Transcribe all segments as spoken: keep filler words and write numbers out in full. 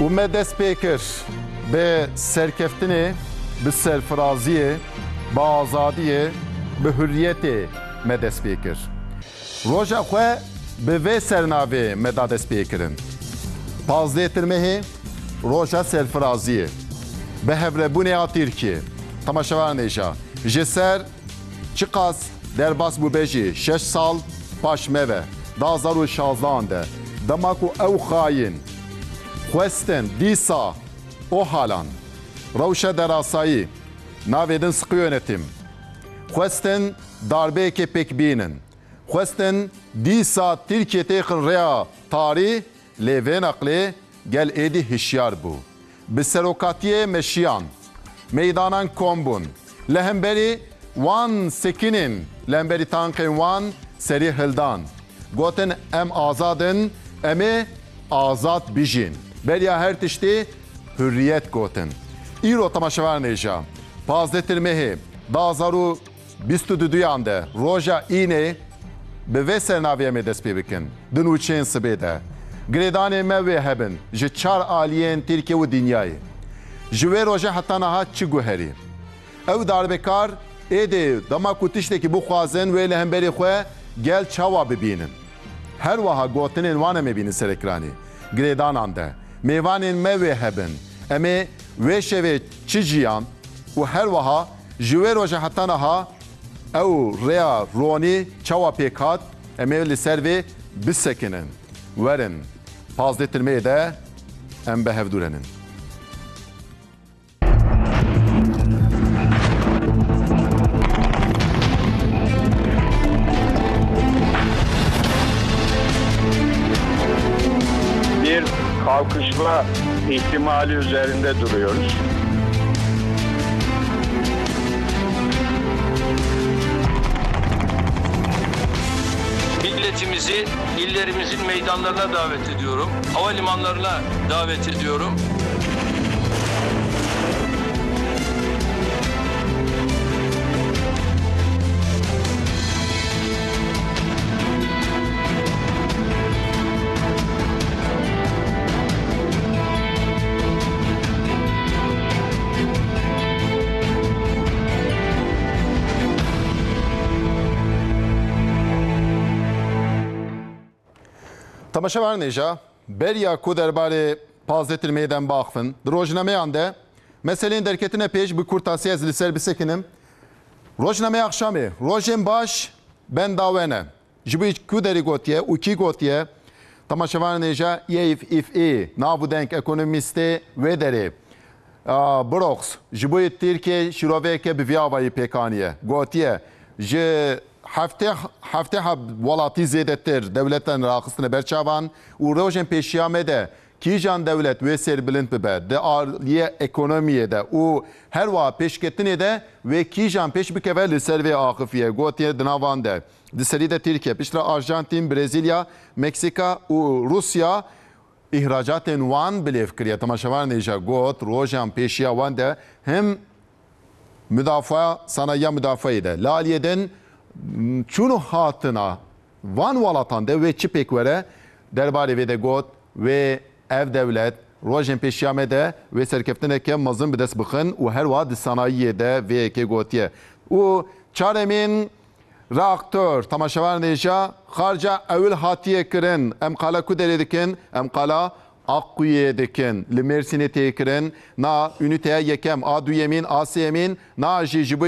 Me dest pê kir. Bi serkeftinê, bi serfiraziyê, bi azadiyê, bi hurriyetê me dest pê kir. Roja xwe bi vê sernavê me da destpêkirin. Pazdeh Tirmehê, Roja Serfiraziyê. Bi hevrebûnê a Tirkiyê. Temaşevanê ja, ji ser çiqas derbas bûbe jî, şeş sal paş me ve, du hazar û şazdehan de, dema ku ew xayîn xwestin dîsa Ohalan, rewşa derasayî, navê din siqî yönetim, xwestin darbeyekê pêk bînin. Xwestin dîsa Tirkiye têxin rêya tarî, lê vê neqlê gel êdî hişyar bû. Bi serokatiyê meşiyan, meydanan kom bûn. Li hemberî wan sekinên, li hemberî tankên wan serî hildan. Gotin, em azad in, em ê azad bijîn. Beriya her tiştî hurriyet gotin. Îro temaşevanê ja, pazdeh Tirmehê du hazar û bîst û duduyan de, roja înê, bi vê sernavê em ê dest pê bikin. Di nûçeyên sibê de, girêdanên me wê hebin ji çar aliyên Tirkiye û dinyayê. Ji wê rojê heta niha çi guherî? Ew darbekar êdî dema ku tiştekî bixwazin, wê li hemberî xwe gel çawa bibînin? Her wiha gotinên wan em ê bînin ser ekranê girêdanan de. Mêvanên me wê hebin. Em ê wê şevê çi jiyan û her wiha ji wê roja heta niha ew rêya ronî çawa pêk hat, em ê li ser vê bisekinin. Werin, pazdeh Tirmeyê de em bi hev dû re nin. Bir kalkışma ihtimali üzerinde duruyoruz. Milletimizi illerimizin meydanlarına davet ediyorum. Havalimanlarına davet ediyorum. Temaşevanên hêja, beriya ku derbarê pazdeh Tirmeyê de em biaxivin, di rojnameyan de meseleyên derketine pêş, bi kurtasî ez li ser bisekinim. Rojnameya Akşamê, Rojên Baş, benda we ne. Ji bo ku derê gotiye û kî gotiye? Temaşevanên hêja, Yeyf Îf Î, nav û deng ekonomîstê wê derê. A, Brooks, ji bo yê Tirkiye şîroveyeke bi vî avayî pêk aniye. Gotiye, ji heftê, heftê heb welatî zêdetir dewletan raxistine ber çavan û rojên pêşiya me de kîjan dewlet wê sêrbilind bibe di aliyê ekonomiyê de û her wiha pêşketinê de wê kîjan pêş bikeve li ser vê axifiye. Gotiye di nav wan de, di serî de Tirkiye, piştre Arjantîn, Brezîlya, Meksîka û Rûsya, îhracatên wan bilêv kiriye. Temaşevanên hêja got, rojan pêşiya wan de him mudafaa, sanayiya mudafaayê de, li aliyê din çûn û hatina van welatan de wê çi pêk were, derbarê vê de got, wê ev dewlet rojên pêşiya me de wê serkeftineke mezin bi dest bixin û her wiha di sanayiyê de vê yekê gotiye. Û çaremîn reaktor, temaşevanên hêja, xarca ewil hatiye kirin. Em qala ku derê dikin? Em qala Akkuyê dikin. Li Mêrsînê tê kirin. Na unîteya yekem, a duyemîn, a sêyemîn, na jî ji bo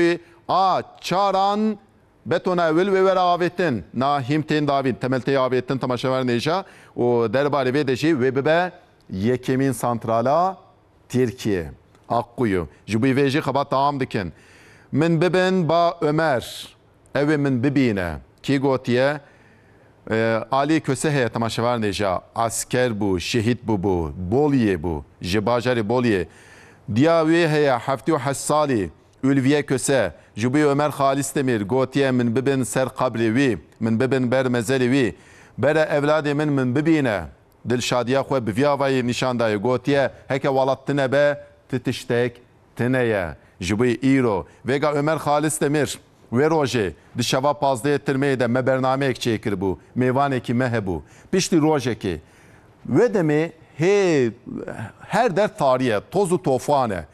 a çaran betona ewil wê were avêtin. Na hîm tên davîn, temel tê avêtin, temaşevanên hêja. Û derbarê vê de jî wê bibe yekemîn santrala Tirkiye, Akkuyu. Ji bo vê jî xebat dewam dikin. Min bibin ba Ömer, ew ê min bibîne. Kî gotiye? E, Alî Köse heye, temaşevanên hêja, esker bû, şehîd bûbû, Boliyê bû, ji bajarê Boliyê. Diya wê heye, heftê û heşt salî, Ülviye Köse, ji bo Ömer Xalîs Demîr gotiye, min bibin ser qebrê wî, min bibin ber mezelê wî. Bere evladê min, min bibîne. Dilşadiya xwe bi vî avayî nîşan daye, gotiye, heke welat tune be, ti tiştek tune ye. Ji bo îro, vêga Ömer Xalîs Demîr, wê rojê, di şeva pazdehê Tirmeyê de me bernameyek çêkiribû, mêvanekî me hebû. Piştî rojekê, wê demê Hê her der tarî ye, toz û tofan e.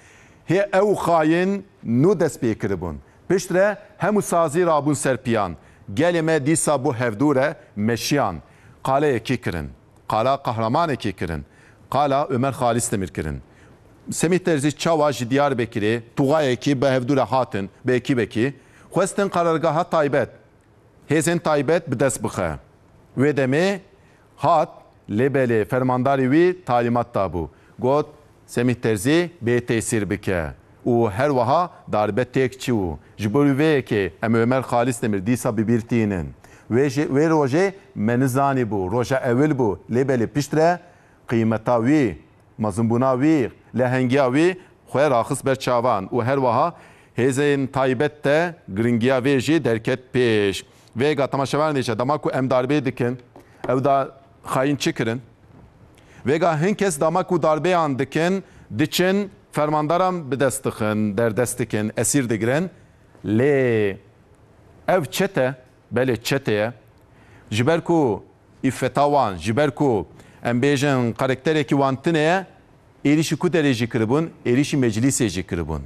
Hê ew xayîn nû dest pê kiribûn. Piştre hemû sazî rabûn ser piyan. Gelê me dîsa bû hevdû re meşiyan. Qaleyekî kirin. Qala qehremanekî kirin. Qala Ömer Xalîsdemir kirin. Semîh Terzî çawa ji Diyarbekirê tuxayekî bi hevdû re hatin, bi ekîbekî, xwestin qarargeha taybet, hêzên taybet bi dest bixe. Wê demê hat, lê belê fermandarê wî talîmat dabû. Got, Semîh Terzî bê tesîr bike û her wiha darbe têk çû. Ji bo vê yekê em Ömer Xalîsdemir dîsa bi bîr tînin. Wê jê, wê rojê me nizanîbû, roja ewil bû, lê belê piştre qîmeta wî, mezinbûna wî, lehengiya wî xwe raxist ber çavan û her wiha hêzên taybet de giringiya vê jî derket pêş. Vêga temaşevan dêşe, dema ku em darbê dikin, ew da xayîn çi kirin? Vêga hin kes dema ku darbeyan dikin, diçin, fermandaran bi dest dixin, derdest dikin, esîr digirin. Lê ev çete, belê çete ye. Ji ber ku îfeta wan, ji ber ku em bêjin karakterekî wan tune ye, êrîşî ku derê jî kiribûn, êrîşî meclîsê jî kiribûn.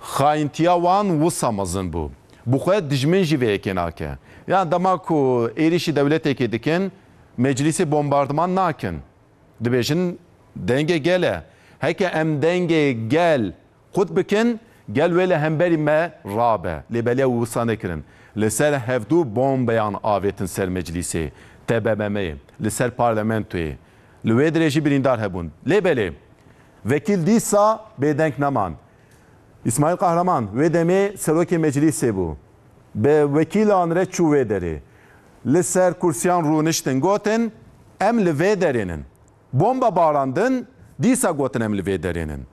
Xayîntiya wan wisa mezin bû. Bi xwe dijmin jî vê yekê nake. Yan dema ku êrîşî dewletekê dikin, meclîsê bombardiman nakin. Dibêjin dengê gel e. Heke em dengê gel qut bikin, gel wê li hemberî me rabe. Lê belê ew wisa nekirin. Li ser hevdû bombeyan avêtin ser meclîsê T B M M'yê, li ser parlamentoyê. Li wê dirê jî birîndar hebûn. Lê belê, vekîl dîsa bêdeng neman. Îsmaîl Kahraman wê demê serokê meclîsê bû. Bi wekîlan re çû wê derê. Li ser kursiyan rûniştin, gotin, em li vê derê nin. Bombe barandin, dîsa gotin em li vê derê nin.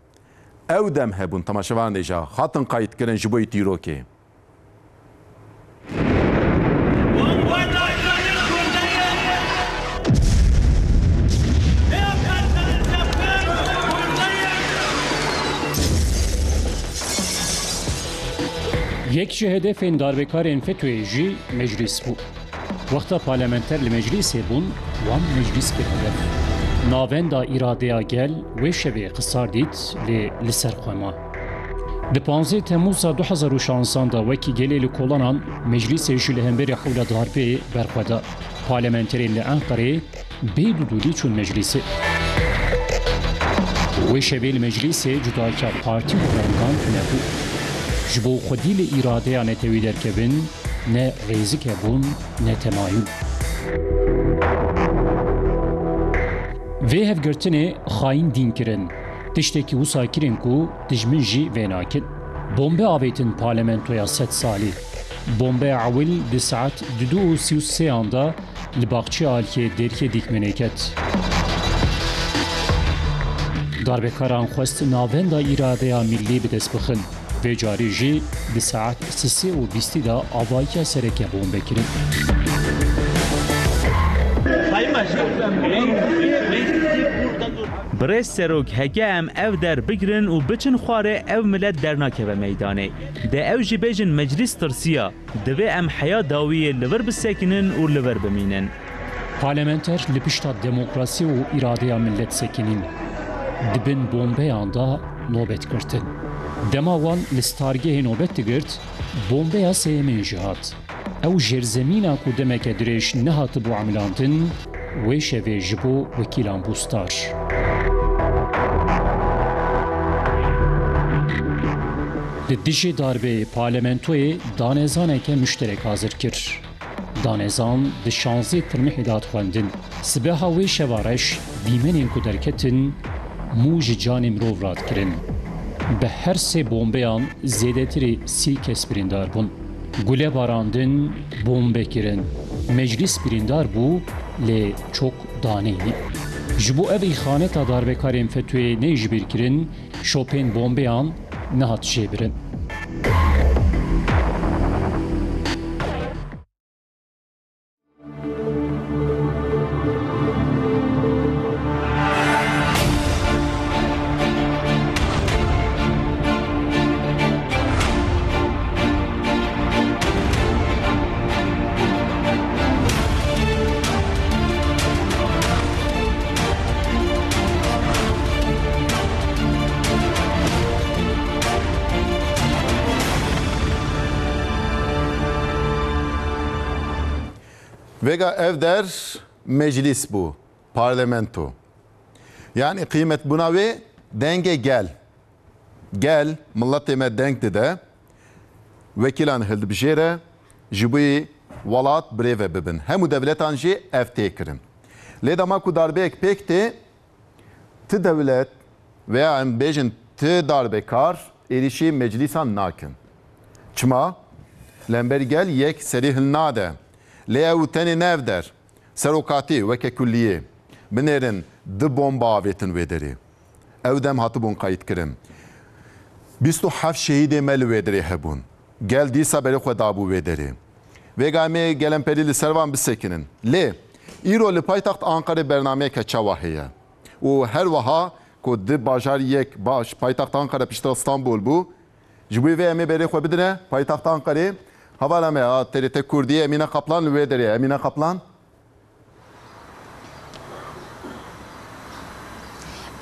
Ew dem hebûn, temaşevan dêja, hatin qayîtkirin ji bo î dîrokê. Yek ji hedefên darbekarên FETÖ'yê jî meclîs bû. Wexta parlamenter li meclîsê bûn, wan meclîs kir hedef. Navenda îradeya gel wê şevê xisar dît, lê li ser xwe ma. Di panzdeh Temmûza du hezar û şanzdehan de wekî gelê li kolanan meclîsê jî li hemberî hewla darbeyê berxwe da. Parlamenterên li Enqereyê bê dudûlî çûn meclîsê. Wê şevê li meclîsê cudaka partî û rengan nebû. Ji bo xwedî li îradeya netewî derkevin, ne rêzik hebûn, ne temayûl. Vê hevgirtinê xayîn dîn kirin. Tiştekî wisa kirin ku dijmin jî vê nakin. Bombe avêtin parlamentoya sed salî. Bombeya ewil di saet dudu û sî û sêyan de li baxçeya alkê derkê dîkmenê ket. Darbekaran xwest navenda îradeya millî bi dest bixin. Vê carî jî di saet sisê û bîstî de avahiya sereke bombe kirin. Birêz Serok, heke em ev der bigirin û biçin xwarê, ev milet dernakeve meydanê. Dê ew jî bêjin meclîs tirsiya. Divê em heya dawiyê li vir bisekinin û li vir bimînin. Parlamenter li pişta demokrasî û îradeya millet sekinîn. Di bin bombeyan de nobet girtin. Dema wan li stargehê nobet digirt, bombeya sêyemîn jî hat. Ew jêrzemîna ku demeke dirêj nehatibû emilandin, wê şevê ji bo wekîlan bû star. Li dijî darbeyê parlamentoyê danezaneke muşterek hazir kir. Danezan di şanzdeh Tirmihê de hat xwendin. Sibeha wê şeva reş dîmenên ku derketin, mû ji canê mirov radikirin. Bi her sê bombeyan zêdetirî sî kes birîndar bûn. Gule barandin, bombe kirin. Meclîs birîndar bû, lê çok daneyî. Ji bo ev îxaneta darbekarên FETÖ'yê neyê ji bîr kirin, şopên bombeyan nehat jêbirin. Vêga ev der meclîs bû, parlamento. Yanî qîmetbûna wê dengê gel. Gel, miletê me deng dide, wekîlan hildibijêre, ji bo welat birêve bibin. Hemû dewletan jî ev tê kirin. Lê dema ku darbeyek pêk tê, ti dewlet veya em bêjin ti darbekar êrîşî meclîsan nakin. Çima? Lember gel yek serî hilnade. Lê ew tenê ne ev der. Serokatî weke kulliyê. Binêrin du bomba avêtin wê derê. Ew dem hatibûn qeydkirin. Bîst û heft şehîdê me li wê derê hebûn. Gel dîsa berê xwe dabû wê derê. Vêga em ê gelemperî li ser van bisekinin. Lê îro li paytaxt Anqerê bernameyeke çawa heye? Û her wiha ku di bajarî yek baş paytaxt Anqere piştre Stenbol bû, ji bo vê em ê berê xwe bidine paytaxt Anqerê. Hevala me a T R T Kurdî Emîne Kaplan li wê derê. Emîne Kaplan.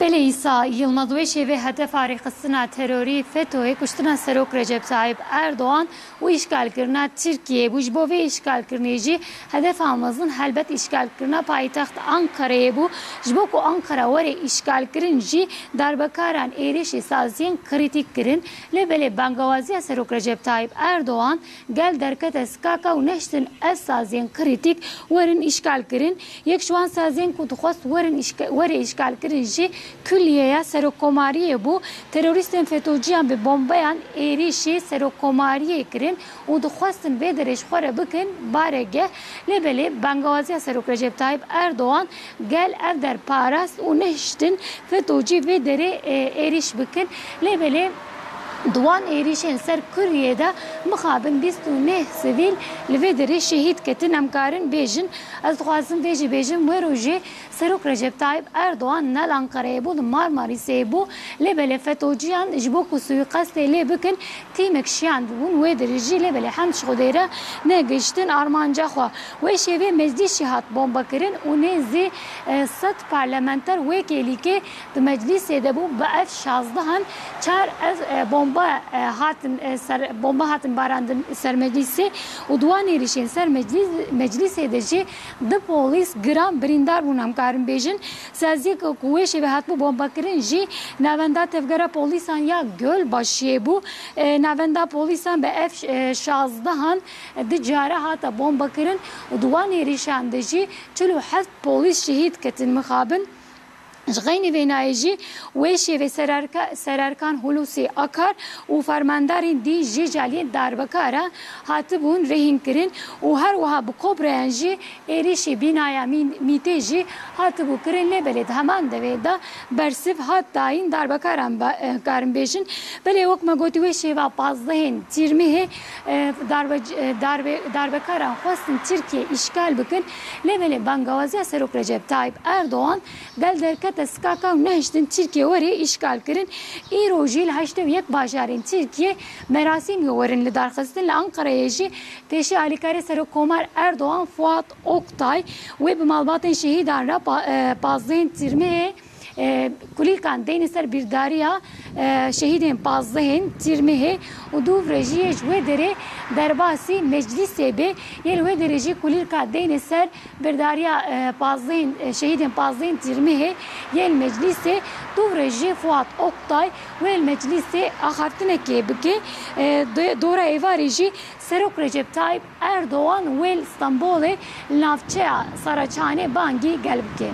Belê Îsa Yilmaz, wê şêvê hedefa rêxistina terorî FETÖ'yê kuştina Serok Recep Tayyip Erdoğan û îşgalkirina Tirkiyeyê bû. Ji bo vê îşgalkirinê jî hedefa mezin helbet îşgalkirina paytext Ankarayê bû. Ji bo ku Ankara were îşgalkirin jî darbekaran êrişî saziyên krîtîk kirin. Lê belê bangawaziya Serok Recep Tayyip Erdoğan gel derkete sikaka û nehiştin ev saziyên krîtîk werin îşgal kirin. Yek ji wan saziyên ku dixwest werin îşke-, were îşgal kirin jî kulliyeya serokkomariyê bû. Terorîstên FETÖ'ciyan bi bombeyan êrîşî serokkomariyê kirin û dixwestin vê derê ji xwe re bikin baregeh. Lê belê bangawaziya Serok Recep Tayyip Erdoğan gel ev der parast û nehiştin FETÖ'cî vê derê, e, êrîş bikin. Lê belê di wan êrîşên ser Kuriyê de mixabin bîst û neh sivîl li vê derê şehîd ketin. Em karin bêjin, ez dixwazim vê jî bêjim, wê rojê Serok Recep Tayyip Erdoğan ne li Ankarayê bû, li Marmarîsê bû. Lê belê FETÖ'ciyan ji bo ku suîqestê lê bikin, tîmek şiyandibûn wê derê jî, lê belê hemd ji Xwedê re negihiştin armanca xwe. Wê şêvê meclîs jî hat bombekirin û nêzî, e, sed parlamenter wê kêlîkê di meclîsê de bû. Bi ev şazdehan çar ev, e, bomba, e, hatin, e, ser, bomba hatin barandin ser meclîsê û di wan êrîşên ser meclîs, meclîsê de jî du polîs giran birîndar bûn, em karin bêjin. Saziyek ku wê şêvê hatibû bombekirin jî navenda tevgera polîsan ya Gölbaşiyê bû. E, navenda polîsan bi ev, e, şazdehan du cara hate bombekirin û di wan êrîşan de jî çil û heft polîs şehîd ketin mixabin. Ji xeynî vê nayê jî wê şêvê sererka-, sererkan Hulusi Akar û fermandarên dî jê ji aliyê darbekara hatibûn rêhînkirin û her wiha bi kopreyan jî êrîşî bînaya mî-, mîtê jî hatibû kirin, lê belê di heman devê de bersiv hat dayîn darbekaran ba-, eh, karin bêjin. Belê wek me gotî wê şêva pazdehên Tîrmihê, eh, darbe-, eh, darbe-, darbekaran xwestin Tirkiye îşgal bikin, lê belê bangawaziya Serok Recep Tayyip Erdoğan gel derkete sikaka û nehiştin Tirkiye were îşgal kirin. Îro jî li heştê û yek bajarên Tirkiye merasîmê werin li dar xistin. Li Ankarayê jî pêşî alîkarê Serokkomar Erdoğan Fuat Oktay wê bi malbatên şehîdan re pa-, e, pazdehên Tîrmihê, e, kulîlkan deyne ser bîrdariya, e, şehîdên pazdehên Tîrmihê û dûv re jî yê ji wê derê derbasî meclîsê bê. Yê li wê derê jî kulîlka deyne ser bîrdariya, e, pazdehên, e, şehîdên pazdehên Tîrmihê yên meclîsê, dûv re jî Fuat Oktay wê li meclîsê axaftinekê bike. E, do-, dora êvarê jî Serok Recep Tayyip Erdoğan wê li Stenbolê li navçeya Saraçanê bangî gel bike.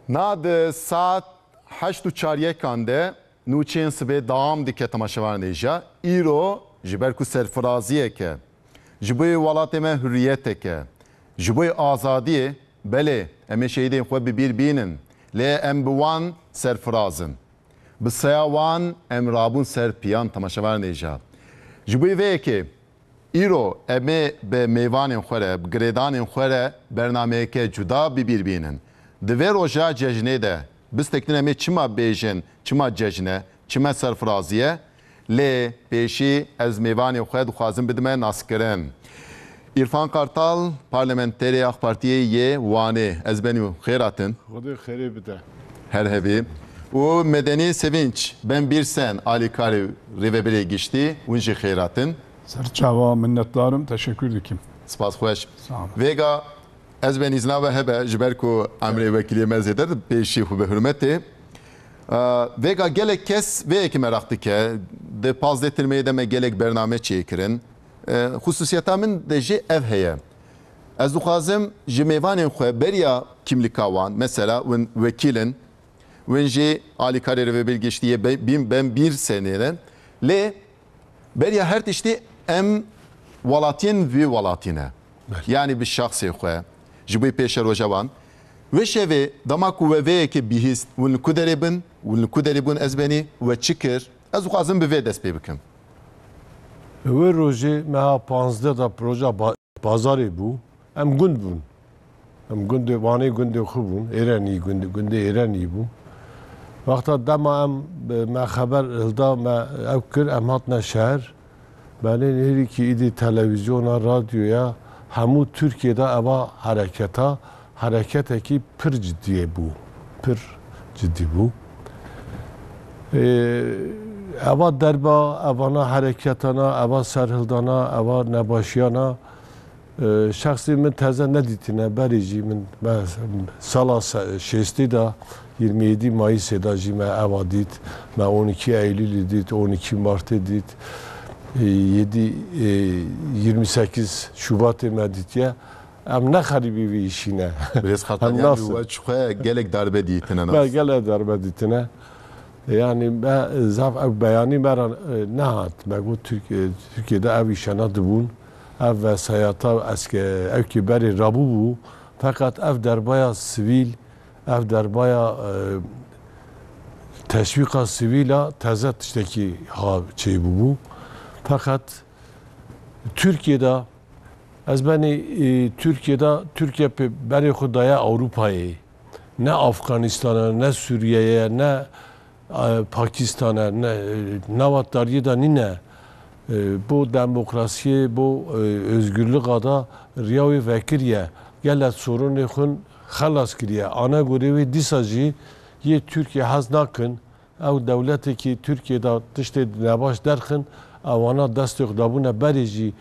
Na di saet heşt û çaryekan de nûçeyên sibê dewam dike temaşevanên hêja. Îro ji ber ku serfiraziyeke, ji bo welatê me hurriyeteke, ji bo azadiyê, belê, em ê şehîdên xwe bi bîr bînin, lê em bi wan serfiraz in. Bi saya wan em rabûn ser piyan temaşevanên hêja. Ji bo vê yekê Îro em ê bi mêvanên xwe re, bi girêdanên xwe re bernameyeke cuda bi bîr bînin. Di vê roja cejnê de bistektin em ê çima bêjin, çima cejn e, çima serfirazî ye? Lê pêşî ez mêvanê xwe dixwazim bidime naskirin. Îrfan Kartal, parlamenterê AK Partiyê yê Wanê. Ez benî xêr hatin. Xwedê xêrê bide. Her hebî. Û Medenî Sevinç, Ben Bîrsen, alîkarê Rêvebirê Giştî, hûn jî xêr hatin. Serçava, minnetdarim, teşekkür dikim. Spas xweş. Sağ olun. Vêga ez benî zina ve hebe, ji ber ku emrê wekîlê me zêde di pêşî xwe bi hurmetê. Ee, Vêga gelek kes vê yekê meraq dike. Di pazdeh tirmeyê de me gelek bername çêkirin. Ee, xusûsiyeta min de jî ev heye. Ez dixwazim ji mêvanên xwe beriya kîmlika wan, mesela win wekîl in, win jî alîkarê Rêvebirê Giştî yê be-, bîn-, Ben Bîrsenê ne. Lê beriya her tiştî em welatiyên vî welatî ne. Belê. Yanî bi şexsê xwe, ji bo pêşeroja wan. Wê şevê dema ku we vê yekê bihîst, win li ku derê bin, win li ku derê bûn ez benî, we çi kir? Ez dixwazim bi vê dest pê bikim. Wê rojê meha panzdeh de proja ba-, bazarê bû. Em gund bûn. Em gundê, Wanê gundê xwe bûn. Êrenî gundê, gundê Êrenî bû. Wexta dema em, me xeber hilda, me ew kir, em hatine şeher. Belê nêrîkî îdî televîzyona, radyoya, hemû Tirkiyê de eva hereketa, hereketekî pir cidiyê bû. Pir cidî bû. Ê, eva derba, evana hereketana, eva serhildana, eva nebaşiyana, e, şexsî min teze nedîtine, berê jî min, me sala se-, şêstê de, yirmi yedi Mayısê de jî me eva dît, me on iki Eylül'ü dît, on iki Mart'ê dît, e, yedi, e, yirmi sekiz Şubat'ê me dîtiye. Em ne xerîbî vî îşî ne. Birêz Xertal, em yanî nas- we çi xwe gelek darbe dîtine nas? Me gelek darbe dîtine. Yanî me zaf ev beyanî me re, e, nehat. Me got Tirk-, e, Tirkiyê de ev îşana dibûn. Ev vesayeta eske-, ev ki berê rabûbû. Feqet ev derbaya sivîl, ev derbaya, e, teşwîqa sivîla teze tiştekî ha çêbûbû. Feqet Tirkiyê de, ez benî, e, Tirkiyê de, Tirkiye pê berê xwe daye Ewropayê. Ne Afganîstana, ne Sûriyeye, ne, e, Pakîstana, ne, e, nava tariyê de nîne. E, bo demokrasiyê, bo, e, özgürlüka da riya wê vekiriye. Gelek sorunê xwe xelas kiriye. Ana gorê wê dîsa jî yê Tirkiye hez nakin. Ew dewletekî Tirkiye de tiştê nebaş derxin, ewana destê xwe dabûne berê jî,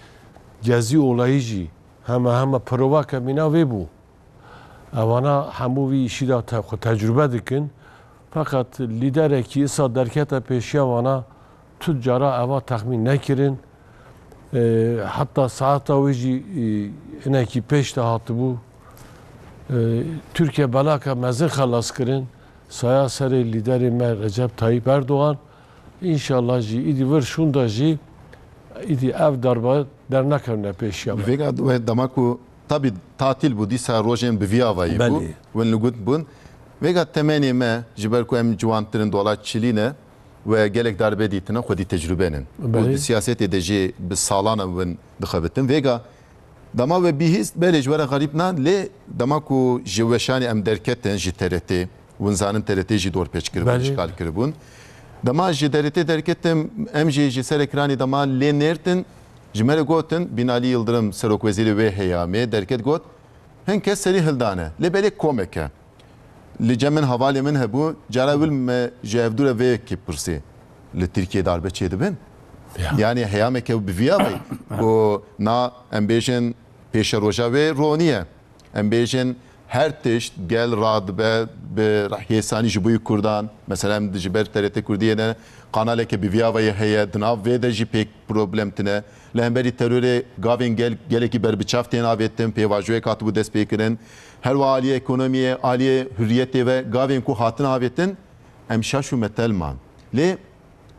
Gezî olayî jî heme heme provake mîna vê bû. Ewana hemû vî îşî de te-, xwe tecrube dikin. Feqet lîderekî îsa derkete pêşiya wana, tu cara eva texmîn nekirin. E, heta saeta wê jî, e, hinekî pêş de hatibû. E, Tirkiye belaka mezin xelas kirin. Saya serê lîderê me Recep Tayyip Erdogan. Înşallah jî îdî vir şûnda jî îdî ev darbe dernekevne pêşiya me. Vêga we dema ku tabî tatil bû, dîsa rojên bi vî avayî bû. Belê. Win li gund bûn. Vêga temenê me, ji ber ku em ciwantirin dola çilî ne, we gelek darbe dîtine, xwedî tecrûbe nin. Û Belê. Di siyasetê de jî bi salan e win dixebitin. Vêga dema we bihîst, belê ji we re xerîb nan, lê dema ku ji weşanê em derketin, ji T R T, win zanin T R T jî dorpêç kiribûn, Belê. Îşgal kiribûn. Dema ji T R T derketin, em jî ji ser ekranê dema lê nêrtin, ji me re gotin, Binalî Yildirim, serokwezîrê wê heyamê, derket got, hin kes serî hildane, lê belê komek e. Li cem min hevalê min hebû, cara wil me ji hevdû re vê yekê pirsî. Li Tirkiyê darbe çêdibin? Ya. Yanî heyameke bi vî avayî ku na em bêjin pêşeroja wê ronî ye. Em bêjin her tişt gel radibe bi hêsanî ji bo yî Kurdan. Mesela em ji ber T R T Kurdiyê ne kanaleke bi vî avayî heye, di nav vê de jî pêk problem tine. Li hemberî terorê gavên gel-, gelekî berbiçav tên avêtin, pêvajoyek hatibû destpêkirin. Her wiha aliyê ekonomiyê, aliyê hurriyetê ve gavên ku hatin avêtin, em şaş û metel man. Lê,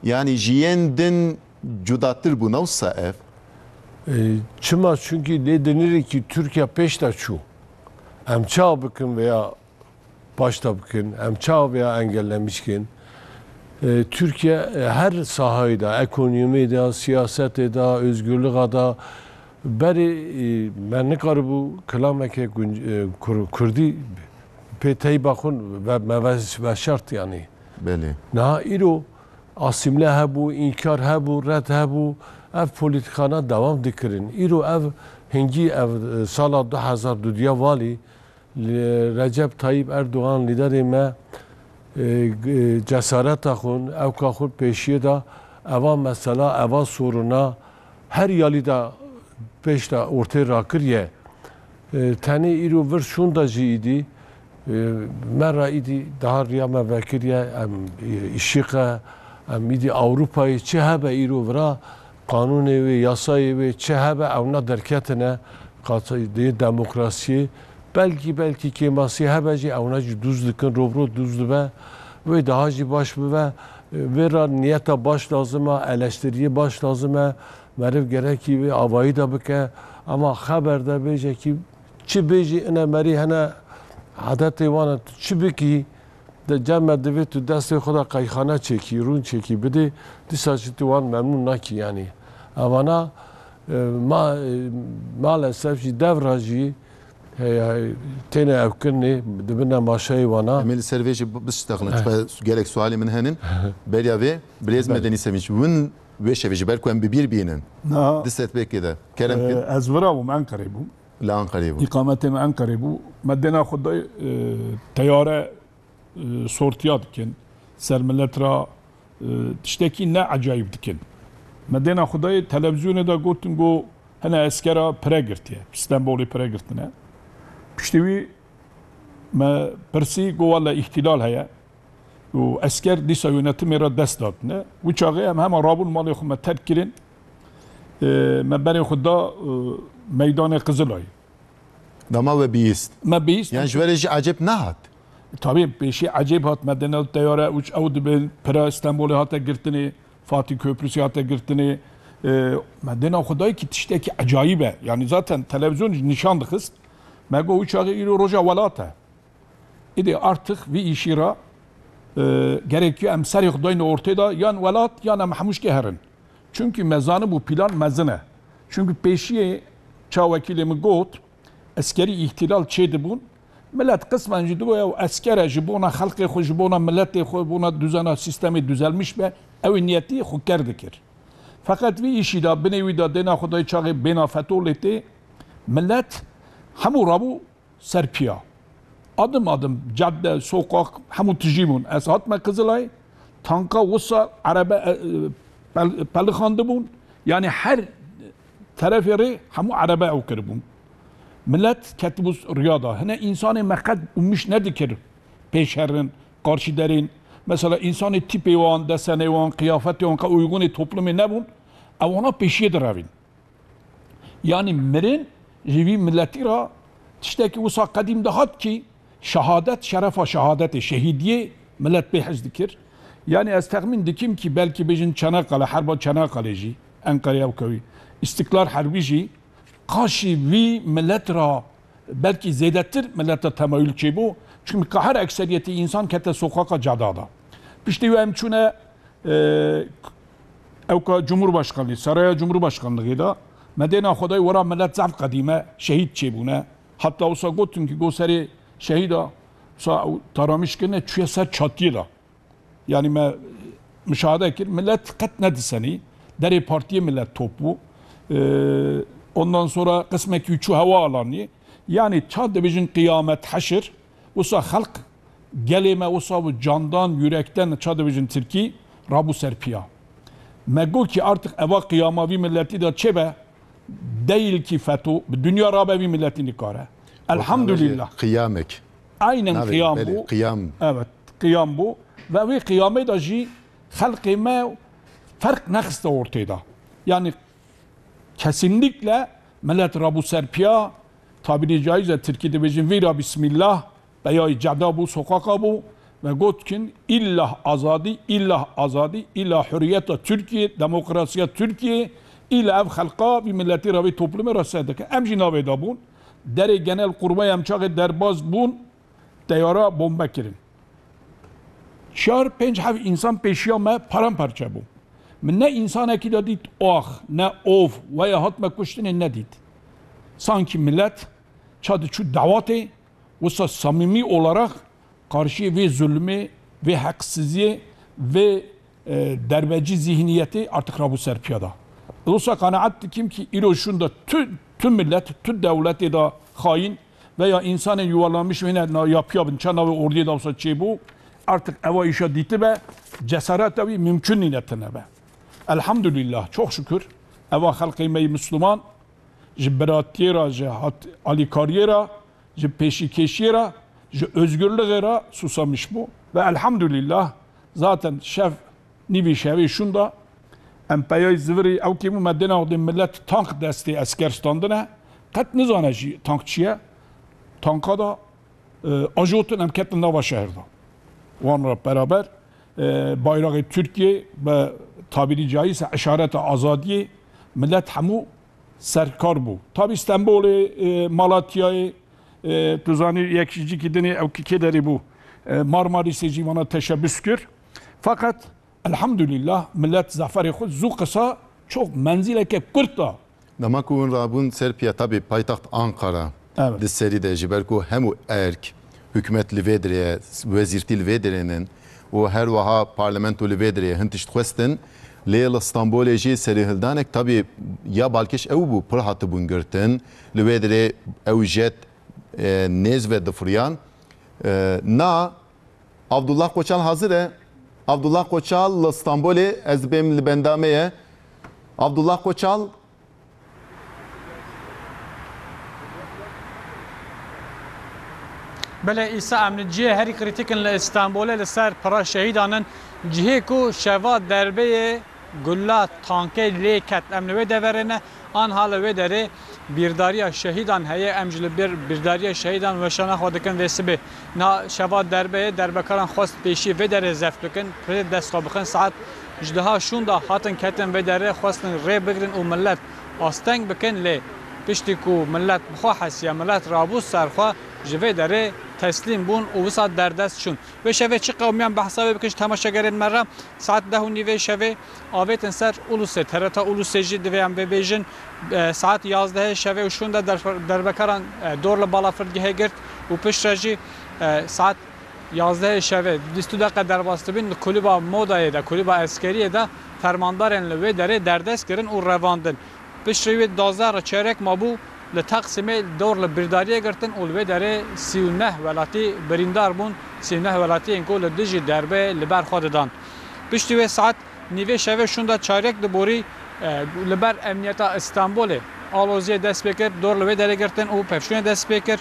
yanî ji yên din cudatir bû, ne wisa ev? E, çima? Çunkî lê dinirê kî Tirkiye pêş de çû. Em çawa bikin veya paşta bikin, em çawa veya engellemiş kin? E, Tirkiye, e, her sahayê de, ekonomiyê de, siyasetê de, özgürlüğe de, berê, e, me nikaribû kilameke gunc-, e, kur-, kurdî pê teyba xwe ve-, me ve-, veşart yanî. Belê. Niha îro asîmle hebû, înkar hebû, red hebû. Ev polîtîkana dewam dikirin. Îro ev hingî ev, e, sala du hezar duduya valî Li Recep Tayyip Erdogan, lîderê me, e, e, cesareta xwe, ewka xwe pêşiyê da, eva mesela, eva soruna her yalî de pêş de ortê rakiriye. E, tenê îro vir şûnda jî îdî, e, me re îdî daha riya me vekiriye, em, e, îşîqe, em îdî Ewropayê çi hebe îro vira, qanûnê wê, yasayê wê çi hebe, ewna derketine, qatî demokrasiyê. Belkî, belkî kêmasî hebe jî, ewna jî dûz dikin, rov rov dûz dibe. Wê daha jî baş bibe. Vê re niyeta baş lazim e, eleştiriyê baş lazim e. Meriv gerekî vê avayî de bike. Ama xeber de bêje kî çi bêjî, ine merî hene, adetê wan e, tu çi bikî, de cem me divê tu destê xwe de qeyxane çêkî, rûn çêkî bidê, dîsa jî tu wan memnûn nakî yanî. Evana, e, ma-, e, maalesef jî devra jî, e, têne ewkirinê, dibine maşayê wana. Em ê li ser vê jî bi-, biştexilin. Eh. Çiqas gelek sualê min henin. Beriya vê, Bilêz Belê. Medenî Sevinç, win wê şevê ji ber ku em bi bîr bînin. Na. Di setbêkê de. Kerem kin. E, ez vira bûm, Enqerê bûm. Li Enqerê bû. Îqametê me Enqerê bû. Me dêna xwe dayê, e, teyare, e, sortiya dikin. Ser milet ra, e, tiştekî ne ecayîb dikin. Me dêna xwe dayê televîzyonê de gotin, go hene eskera pire girtiye. Stenbolê pire girtine. Piştî wî me pirsî, go wele îhtîlal heye. û esker dîsa yönetimê re dest datine. Wî çaxê em hema rabûn malê xwe me terk kirin. E, me berê xwe da, e, meydanê Qizilay. Dema we bihîst. Me bihîst. Yan ji we re jî ecêb nehat? Tabî pêşî ecêb hat. Me dêna teyare û ew dibin pira Stenbolê hate girtinê, Fatih Köprüsü hate girtinê. E, me dêna xwe dayê ki tiştekî ecayîb e. Yani zaten televîzyon jî nîşan dixist. Me got wî çaxê îro roja welat e. Îdî artık vî îşî ra, e, gerekiyo em serê xwe dayne ortê de, yan welat, yan em hemû şkê herin. Çunkî me zanibû plan mezin e. Çunkî pêşiyê ça wekîlê min got, eskerî îhtîlal çêdibûn, milet qismen jî digo, ew esker e ji bona xelkê xwe, ji bona miletê xwe, bona duzena sîstemê duzelmiş be, ew ê niyetî xwe ker dikir. Feqet vî îşî de, binê wî de, dêna xwe dayê çaxê bêna feto lê tê, milet hemû rabû, ser piya. Adim adim, cadde, sokak, hemû tijî bûn. Ez hatime Qizilay, tanka wisa erebe, e, e, pel-, pelixandibûn. Yani her terefê rê hemû erebe ew kiribûn. Milet ketibû riya da. Hine însanê me qet umîş nedikir pêş herin, qarşî derên. Mesela însanê tîpê wan, desenê wan, qiyafetê wan qe uygunê toplumê nebûn. Ewana pêşiyê direvîn. Yani mirin ji vî miletî ra tiştekî wisa qedîm dihat ki şehadet, şerefa şehadetê, şehîdiyê milet pê hez dikir. Yani ez texmîn dikim ki belkî bêjin Çanakkale, herba Çanakkale jî, Enqerê ew kewî, İstiklal Harbi jî qaşî vî milet ra belkî zêdetir mileta temayül çêbû. Çünkü kahir ekseriyetî însan kete sokaka cada da. Piştî wê em çûne Ee, ewka Cumhurbaşkanlığı, Saraya Cumhurbaşkanlığı da me dêna xwe dayê wera milet zaf qedîme şehîd çêbûne. Hatta wisa gotin ki go serê şehîda wisa ew taramiş kirine çûye ser çatiyê de. Yani me müşahede kir, milet qet nedisenî, derê partiyê milet top bû. Ee, ondan sonra qismekî çû hewa alanî. Yani ça dibêjin qiyamet, heşir, wisa xelq Gelê me wisa bû candan, yürekten, ça dibêjin tirkî, rabû ser piya. Me got ki artık eva qiyama vî miletî de çêbe, değil ki feto, bi dinya rabe vî miletî nikare. Elhamdülillah. Qiyamek. Aynen Navê, qiyam belê, bû. Qiyam. Evet, qiyam bû. Ve wê qiyamê de jî xelqê me ferq nexiste ortê de. Yani kesinlikle milet rabû ser piya, tabîrî caiz e, tirkî dibêjin vîra bismillah, Peyayî ceda bû, soqaqa bû ve gotkin, "Îllah azadî, îllah azadî, îllah hurriyeta Tirkiyê, demokrasiya Tirkiyê, îllah ev xelqa vî miletî ra, vî toplumê ra ser dike." Em jî navê de bûn. Derê Genelkurmay em çaxê derbaz bûn, teyara bombe kirin. Çar pênc hev însan pêşiya me paramparçe bû. Min ne însanekî de dît oax, ne ov, weya hatme kuştinê nedît. Sankî millet ça diçû dawatê, wisa samîmî olarak qarşiyê vê zulmê, vê heqsiziyê, vê, e, derbecî zihniyetê artık rabû ser piyada. Wisa qenaet dikim ki îro şûnda tu, tu millet, tu dewletê de xayîn veya însanên yuvarlanmiş wêne na-, ya piya bin, ça navê ordiyê de wisa çêbû, artık eva îşa dîtibe, cesareta wî mümkün nîne tine be. Elhamdülillah, çok şükür, eva xelqê me yî Müslüman, ji biratiyê re, ji hat-, alîkariyê re, ji pêşîkêşiyê re, ji özgürlüğê re susamiş bû. Ve elhamdülillah, zaten şev, nîvî şevê şûnda, em peyayî zivirî ew kêm û me dêna xwe dê millet tank destê esker standine, qet nizane jî tank çi ye. Tanka da, e, ajotin em ketin nava şehir da. Wan re beraber, e, bayraxê Tirkiyê bi tabîrî caîz e, işareta azadiyê, millet hemû serkar bû. Tabî Stenbolê, e, Malatyayê, e, tu zanî yek ji cîkî dinê ew ki kê derê bû, e, Marmarîsê jî vana teşebbüs kir. Fakat elhamdülillah millet zaferê xwe zû qisa çok menzîleke kurt da. Dema ku hûn rabûn ser piya, tabî paytaxt Ankara Evet. di serî de, ji ber ku hemû erk, hikûmet li vê derê ye, wezîrtî li vê derê nin û her wiha parlamento li vê derê ye, hin tişt xwestin. Lê li Stenbolê jî serîhildanek, tabî ya balkêş ew bû, pir hatibûn girtin. Li wê derê ew jet, e, nêz ve difiriyan. E, na, Abdullah Koçal hazir e. Abdullah Koçal li Stenbolê, ez dibêm li benda me ye. Abdullah Koçal. Belê, îsa em li cihê herî krîtîk in li Stenbolê li ser pira şehîdan in. Cihê ku şeva derbeyê gula tankê lê ket, em li wê deverê ne. Anha li wê derê bîrdariya şehîdan heye. Em jî li bîr-, bîrdariya şehîdan weşana xwe dikin vê sibê. Na şeva derbeyê derbekaran xwest pêşî vê derê zeft bikin, pê dest xwe bixin. Saet ji deha şûnda hatin ketin vê derê, xwestin rê bigrin û millet asteng bikin, lê piştî ku millet bi xwe hesiye, millet rabû ser xwe, ji vê derê teslîm bûn û wisa derdest çûn. Vê şevê çi qewmiyan behsa wê bikin ji temaşegerên me re, saet deh û nîvê şevê avêtin ser Ulusê, T R T Ulusê jî divê em vê bêjin. E, saet yazdehê şevê û şûnda derf-, derbekaran, e, dor li balafirgehê girt û piştre jî, e, saet yazdehê şevê bîst û deqe derbas dibin, li kulüba modayê de, kulüba eskeriyê de fermandarên li wê derê derdest kirin û revandin. Piştre wê duwazdeh re çeyrek mabû li Taksimê dor li birdariyê girtin û li wê derê sî û neh welatî birîndar bûn, sî û neh welatiyên ku li dijî derbeyê li ber xwe didan. Piştî wê saet nîvê şevê şûnda çayrek diborî, e, li ber emniyeta Stenbolê aloziyê dest pê kir, dor li wê derê girtin û pevçûnê dest pê kir.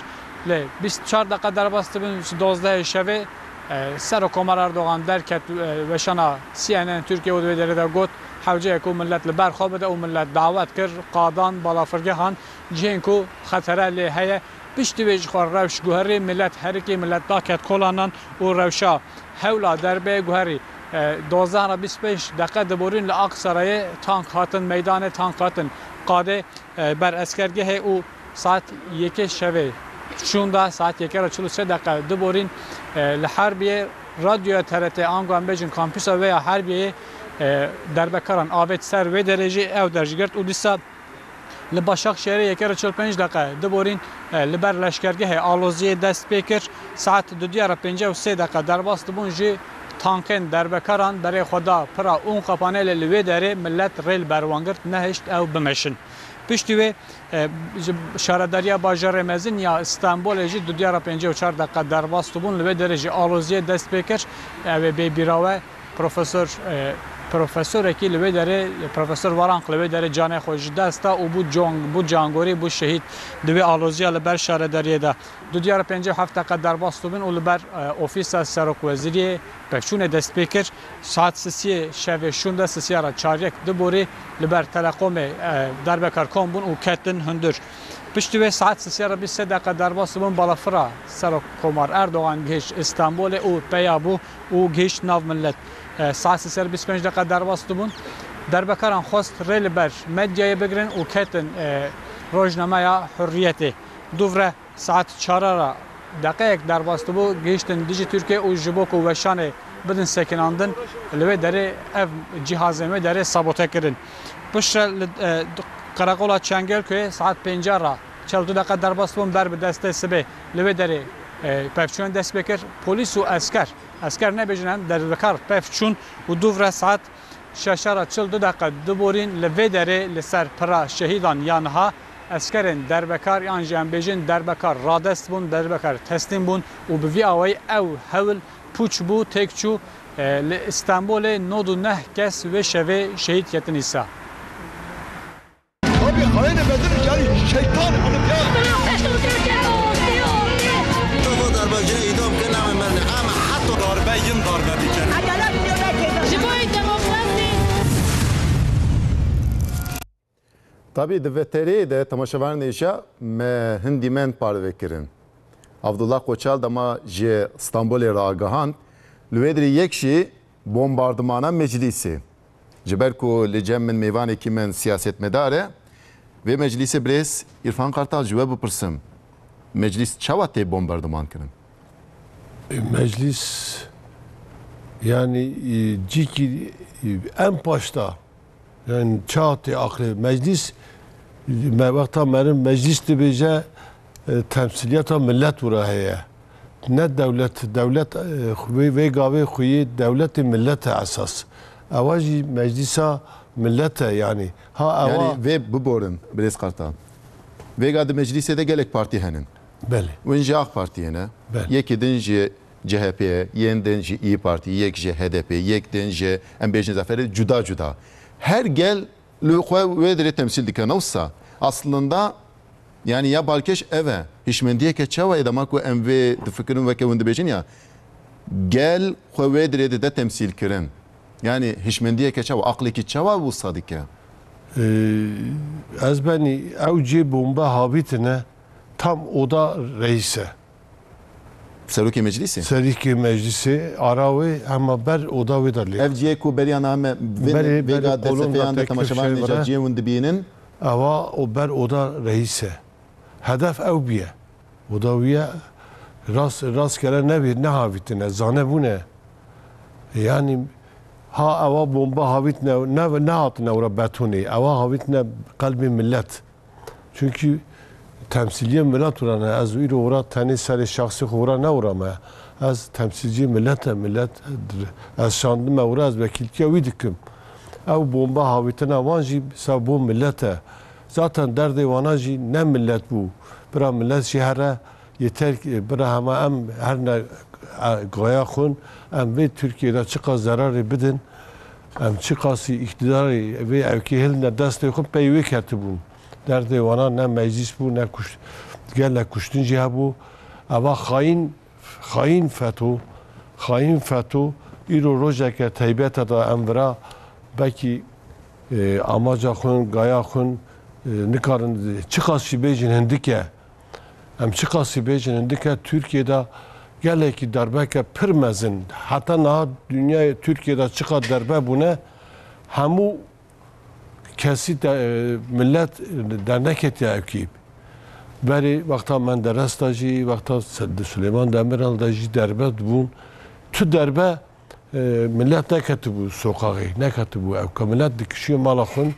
Lê bîst û çar deqe derbas dibin, ji dozdehê şevê, e, Serok Komar Erdogan derket, e, weşana C N N Tirkiye û di wê derê de got, hewce ye ku millet li ber xwe bide û millet dawet kir, qadan, balafirgehan, cihên ku xetere lê heye. Piştî wê ji xwe rewş guherî, millet herikî, millet daket kolanan û rewşa hewla derbeyê guherî. E, dozdeh re bîst pênc deqe diborîn li Aksarayê tank hatin meydanê, tank hatin qadê, e, ber eskergehê û saet yekê şevê şûnda saet yekê re çil û sê deqe diborîn, e, li Herbiyê radyoya T R T, ango em bêjin kampûsa wê ya Herbiyê, e, derbekaran avêt ser wê derê jî ew der jî girt û dîsa li Başakşehirê yekê re çil pênc deqe diborîn, e, li ber leşkergehê aloziyê dest pê kir. Saet dudiya re pêncî û sê deqe derbas dibûn jî tankên derbekaran berê xwe da pira ûn qapanê, lê li wê derê millet rê li ber wan girt, nehişt ew bimeşin. Piştî wê, e, ji Şaredariya Bajarê Mezin ya Stenbolê jî dudiya re pêncî û çar deqe derbas dibûn, li wê derê jî aloziyê dest pê kir. Ew ê bê bîra we. Profesor, e, profesorekî li wê derê, Profesor Varank li wê derê canê xwe ji dest da û bû cang-, bû cangorî, bû şehîd di wê aloziya li ber şaredariyê de. Dudiya re pêncî û heft deqe derbas dibin û li ber, e, ofîsa serokwezîriyê pevçûnê dest pê kir. Saet sisiyê şevê şûnde, sisiya re çaryek diborî li ber telekomê, e, derbekar kom bûn û ketin hundir. Piştî wê saet sisiya re bîst sê deqe derbas dibûn, balafira Serok Komar Erdogan gihişt Îstanbulê û peya bû û gihişt nav millet. E, saet sê ser bîst pênc deqe derbas dibûn. Derbekaran xwest rê li ber medyayê bigirin û ketin, e, rojnameya Hurriyetê. Dûvre saet çar re deqeyek derbas dibû, gihiştin dijî Tirkiye û ji bo ku weşanê bidin sekinandin, li wê derê ev cîhazên wê derê sabote kirin. Piştre li, e, qereqola Çengelkuyê saet pênca re çel du deqe derbas bûn, ber bi destê sibê li wê derê, e, pevçûyan dest pê kir. Polîs û esker, esker nebêjin em, derbekar pevçûn û dûv re saet şeşa re çil du deqe diborîn li vê derê li ser pira şehîdan ya niha eskerên derbekar yan jî em bêjin derbekar radest bûn, derbekar teslîm bûn û bi vî awayî ew hewl pûç bû, têk çû. E, li Stenbolê nod û neh kes wê şevê şehîd ketin îsa. Abi hain Bedir yani şeytan hanım ya. Darbe yin darbe bikin. Ji bo demokrasî. Tabî di veterê de temaşevanên hêja me hin dîmen parve kirin. Abdullah Qoçal dema ji Stenbolê re agahand, li wê dirê yek jî bombardimana meclîsê. Ji ber ku li cem min mêvanekî min siyasetmedar e, vê meclîsê birêz Îrfan Kartal ji we bipirsim. Meclîs çawa tê bombardiman kirin? E, meclîs, yani, e, cîkî, e, en paşta, yani, çawa tê aqilê. Meclîs, me wexta meriv meclîs dibêje, e, temsîliyeta millet wira heye. Ne dewlet, dewlet, e, vê, vê gavê xweyê dewletê millet e esas. Ewa jî meclîsa millet e, yani. Ha ewa Yani vê biborin, birêz Kartal. Vêga di meclîsê de gelek partî henin. Belê. Win jî AK Partiyê ne. Belê. Yekî din jî C H P ye, yên din jî İYİ Parti, yek jî H D P, yek din jî em bêjin Zaferê, cuda cuda. Her gel li xwe wê dirê temsîl dike. Ne wisa? Aslında, yani ya balkêş ev e. Hişmendiyeke çawa ye dema ku em vê difikirin weke hûn dibêjin ya, gel xwe wê dirê dide temsîl kirin. Yani hişmendiyeke çawa, aqlekî çawa wisa dike? Ee, ez benî ew cê bombe havîtine tam oda reîs e. Serokê meclîsê? Serokê meclîsê, ara wê, hema ber oda wê de lê. Ev cihê ku beriya name vê, Berê, vêga berê, kolon destefeyan de de temaşevan têkşe nêca vere. Cihê hûn dibînin. Ewa o ber oda reîs e. Hedef ew bûye. Oda wî ye, rast, rastgele nebî, nehavîtine, zane bûne. Yani ha ewa bomba havîtine, ne, nehatine ora betonê. Ewa havîtine qelbê millet. Çünkü temsîliyê milet ora ne. Ez îro ora tenê serê şexsê xwe ora ne ora me. Ez temsîlcî milet e, milet, ez şandime ora, ez wekîltiya wî dikim. Ew bomba havîtina wan jî sebebo milet e. Zaten derdê wana jî ne milet bû. Bira milet jî here yeter ki, bira hema em her ne, e, gaya xwin, em vê Tirkiyê de çiqas zerarê bidin, em çiqasî îktîdarê vê ewkê hilne destê xwe pey wê ketibûn. Derdê wana ne meclîs bû, ne kuş-, gelek kuştin jî hebû. Eva xayîn, xayîn feto, xayîn feto, îro rojeke teybete de em vira belkî, e, amaca xwin, gaya xwin, e, nikarin çiqas jî bêjin hindike. Em çiqasî bêjin hindike Tirkiyê de gelekî derbeke pir mezin, heta niha dinyayê Tirkiyê de çiqas derbe bûne, hemû kesî de, e, milet derneketiye ewkî. Berê wexta Menderes de jî, wexta Se-, Silêman Demirel de jî derbe dibûn. Tu derbe, e, milet neketibû soqaxê, neketibû ewka. Milet dikişiyo mala xwin,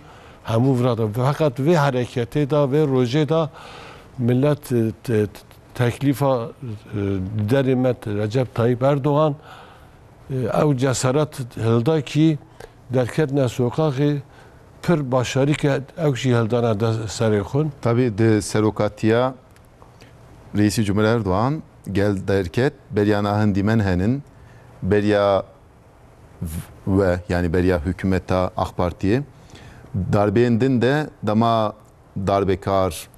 hemû vira de. Feqet vê hereketê de, vê rojê de milet, e, te-, teklîfa, e, liderê me Recep Tayyip Erdogan, e, ew cesaret hilda kî derketine soqaxê pir başarî ke ew jî hildana de serê xwin. Tabî di serokatiya Reîsî Cumhur Erdogan gel derket, beriya na hin dîmen henin, beriya v-, we, yani beriya hikûmeta AK Partiyê, darbeyên din de dema darbekar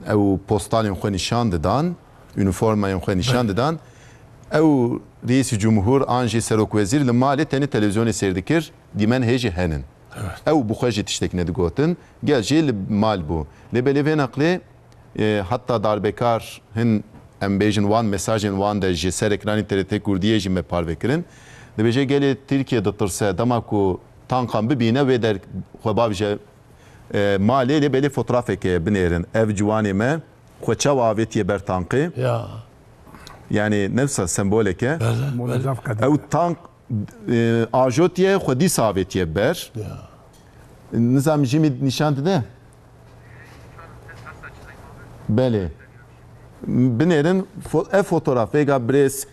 ew postalên xwe nîşan didan, uniformayên xwe nîşan Belê. didan, ew Reîsî Cumhur an jî Serokwezîr li malê tenê televîzyonê sêr dikir, dîmen hê jî henin. Evet. Ew bi xwe jî tiştek nedigotin, gel jî li mal bû. Lê belê vê neqlê, e, heta darbekar hin, em bêjin wan mesajên wan de ji ser ekranê T R T Kurdiyê jî me parve kirin. Dibêje gelê Tirkiye ditirse, dema ku tankan bibîne wê der xwe bavije, e, malê, lê belê fotoğrafeke binêrin. Ev ciwanê me xwe çawa avêtiye ber tankê? Ya. Yani nefsa semboleke. Belê, belê. Ew tank e, ajotiye, xwedî savêtiye ber. Ya. Nizam jî min nîşan dide. Belê. Binêrin fo-, ev fotograf vêga birêz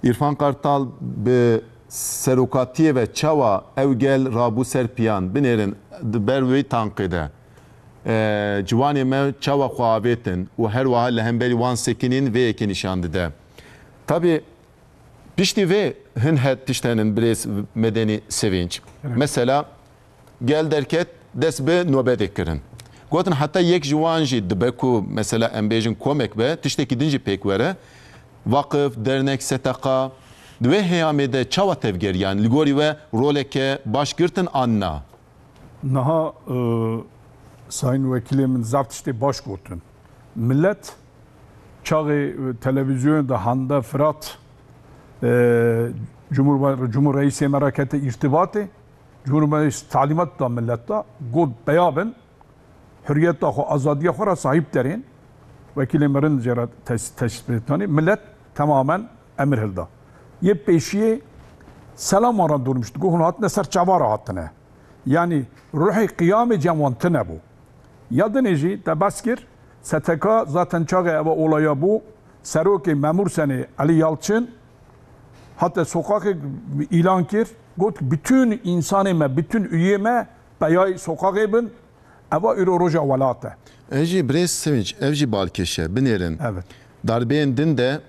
Îrfan Kartal bi serokatiyê ve çawa ew gel rabû ser piyan. Binêrin di ber wê tanqê de. E, ciwanê me çawa xwe avêtin û her wiha li hemberî wan sekinîn vê yekê nîşan dide. Tabî piştî vê hin het tişt henin birêz Medenî Sevinç. Evet. Mesela gel derket dest bi nobedê kirin. Gotin heta yek ji wan jî dibe ku mesela em bêjin komek be, tiştekî din jî pêk were. Vaqif, dernek, seteqa, di wê heyamê de çawa tevgeriyan? Li gorî we roleke baş girtin an na? Niha, e, Sayın Vekilê min zaf tiştê baş gotin. Millet çaxê, e, televîzyonê de hande Firat, e, Cumhurba-, Cumhurreisê me re kete îrtibatê, Cumhurreis talîmat da millet da, got, "Peya bin, hurriyeta xwe, azadiya xwe re sahîb derên." Vekilê min rind jê re tes-, teşbîh tanî. Millet temamen emir hilda. Yê pêşiyê selam wan re durmuşt. Got, "Hûn hatine ser çava re hatine." Yani ruhê qiyamê cem wan tine bû. Ya dinê jî te behs kir, S T K zaten çaxê eva olaya bû, serokê Memûrsenê Elî Yalçin hate soqaxê îlan kir, got, "Bütün insanê me, bütün üyê me peyay soqaxê bin, eva îro roja welat e." Ev jî birêz Sevinç, ev jî balkêş e, binêrin. Evet. Darbeyên din de,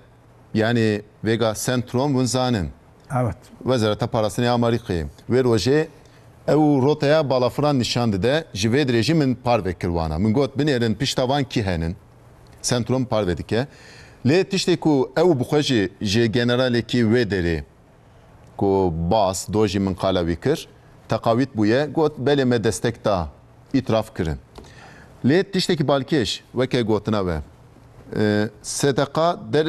yani vêga Sentrom hûn zanin. Evet. Wezareta Parastinê ya Amerîkayê. Wê rojê ew rotaya balafiran nîşan dide, ji vê dirêjî min parve kir wana. Min got, "Binêrin pişta van kî henin?" Sentrom parve dike. Lê tiştê ku ew bi xwe jî ji generalekî wê derê ku bas, do jî min qala wî kir, teqawît bûye, got, "Belê me destek da, îtiraf kirin." Lê tiştekî balkêş, weke gotina we, e, S T K der,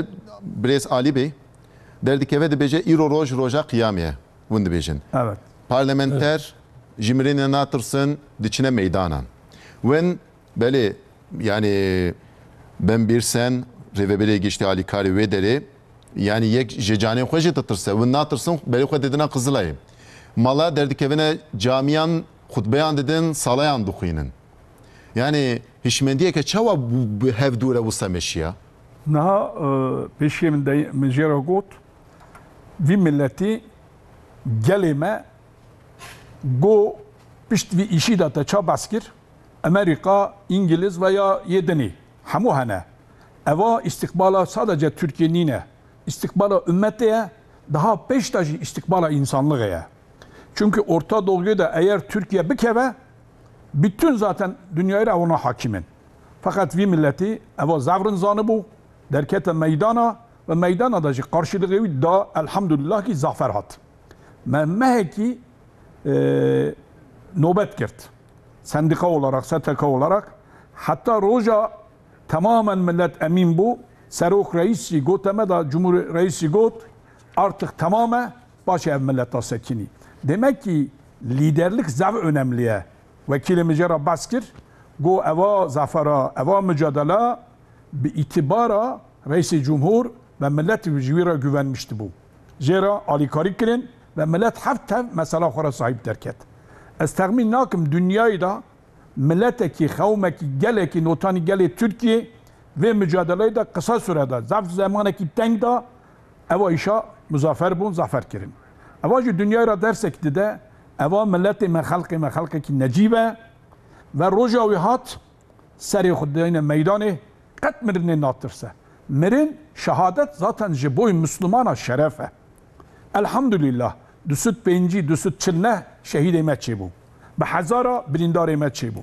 birêz Alî Bey, derdikeve dibêje, "Îro roj roja qiyamê ye." Hûn dibêjin. Evet. Parlamenter ji mirinê natirsin, diçine meydanan. Win, belê, yani, Ben Birsen, rêvebirê giştî alîkarê wê derê, yani, yek ji canê xwe jî ditirse. Win natirsin, belê xwe didine Qizilayê. Mala derdikevine camiyan, xutbeyan didin, salayan dixwînin. Yani, hişmendiyeke çawa bi, bi hev dûre wisa meşiya? Niha, e, pêşiyê min de, min jê re got, vî miletî gelê me go pişt vî îşî de te ça behs kir, Amerîka, Îngiliz veya yê dinê hemû hene. Eva îstiqbala sadece Tirkiyê nîne. Îstiqbala ummetê ye, daha pêş de jî îstiqbala însanlixê ye. Çünkü Orta Doğu'yu da eğer Türkiye bikeve, bütün zaten dünyayı da ona hakimin. Fakat vî milletî eva zevrin zanibû, derkete meydana ve meydana da jî karşılığı da elhamdülillah ki zafer hat. Me mehekî, e, nobet girt. Sendika olarak, S T K olarak. Hatta roja tamamen millet emin bû. Serok reis jî got, me da Cumhur reis jî got, artık tamam e, baş ev millet da sekinî. Demek ki liderlik zaf önemli ye. Vekilê min jê re behs kir, got, eva zafera, eva mücadele bi îtibara Reisê Cumhur ve millet ji wî re güvenmiştibû. Jê re alîkarî kirin ve millet heft tev mesela xwe re sahîb derket. Ez texmîn nakim dinyayê de miletekî, xewmekî, gelekî, notanî gelê Tirkiyê vê mücadeleyê de qisa süre de, zaf zemanekî teng de eva îşa muzafer bûn, zafer kirin. Eva jî dinyayê re dersek dide, eva miletê me, xelqê me, xelqekî necîb e ve roja wî hat, serê xwe dayne meydanê, qet mirinê natirse. Mirin, şehadet zaten ji boy Müslümana şeref e. Elhamdülillah, du sed pêncî, du sed çil neh şehîdê me çêbû. Bi hezara birîndarê me çêbû.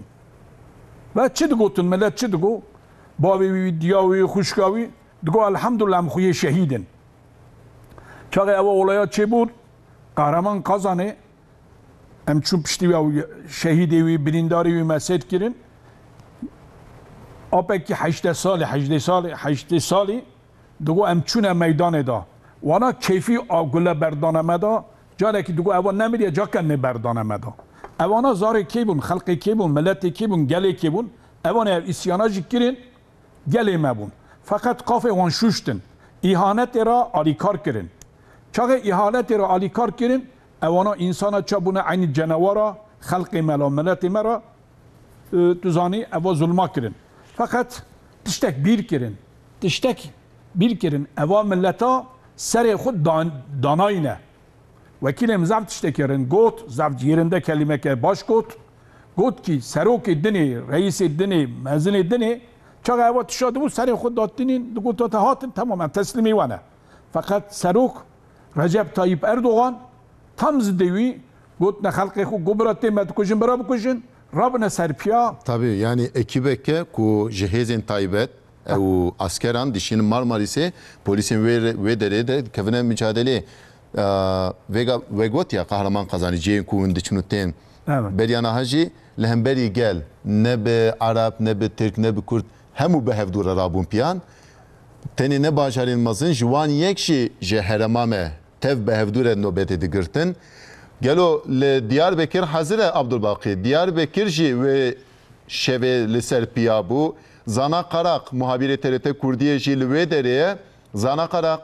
Ve çi digotin, millet çi digo? Bavê wî, diya wî, xwişka wî, digo, "Elhamdülillah, em xuyê şehîd in." Çaxê ewa olaya çêbûn, Kahraman Kazanê, em çûn piştî wî, ew şehîdê wî, birîndarê wî me sêr kirin. Apekî heştê salî, heştê salî, heştê salî, digo, em çûne meydanê de. Wana keyfî a gule berdane me de, carekî digo, eva nemiriye, cake nê berdane me de. Evana zarê kê bûn, xelqê kê bûn, miletê kê bûn, gelê kê bûn. Evanê ev îsyana jî kirin, gelê me bûn. Feqet qafê wan şuştin. Îhanetê re alîkar kirin. Çaxê îhaletê re alîkar kirin, ewana însana çabûne eynî cenewara, xelqê me la, miletê me re, e, tu zanî, eva zulma kirin. Feqet tiştek bîr kirin. Tiştek bîr kirin. Eva mileta serê xwe dan-, danayîne. Wekîlê min zaf tiştekê rind got, zaf yerinde kelîmeke baş got. Got kî serokê dinê, reîsê dinê, mezinê dinê, çaxa ewa tişa dibû, serê xwe datînîn, digot te hatin, temam, em teslîmî we ne. Feqet serok Recep Tayyip Erdogan tam zidê wî got, ne xelkê xwe got, bira tê me dikujin, bira bikujin, rabine ser piya. Tabii, yani ekibeke ku ji hêzên taybet, ew askeran dişînin Marmarîsê, polîsên wê, wê derê de dikevine micadelê. Ee, vêga, vegot ya Kahraman Kazanî, cihên ku hûn diçin û tên. Evet. Beriya niha jî li hemberî gel, ne bi Ereb, ne bi Tirk, ne bi Kurd, hemû bi hevdû re rabûn piyan. Tenê ne bajarên mezin, ji wan yek jî ji herêma me tev bi hevdû re nobetê digirtin. Gelo li Diyarbekir hazir e, Abdulbaqî? Diyarbekir jî wê şevê li ser piya bû. Zana Qaraq, muhabîrê T R T Kurdiyê jî li wê derê ye. Zana Qaraq.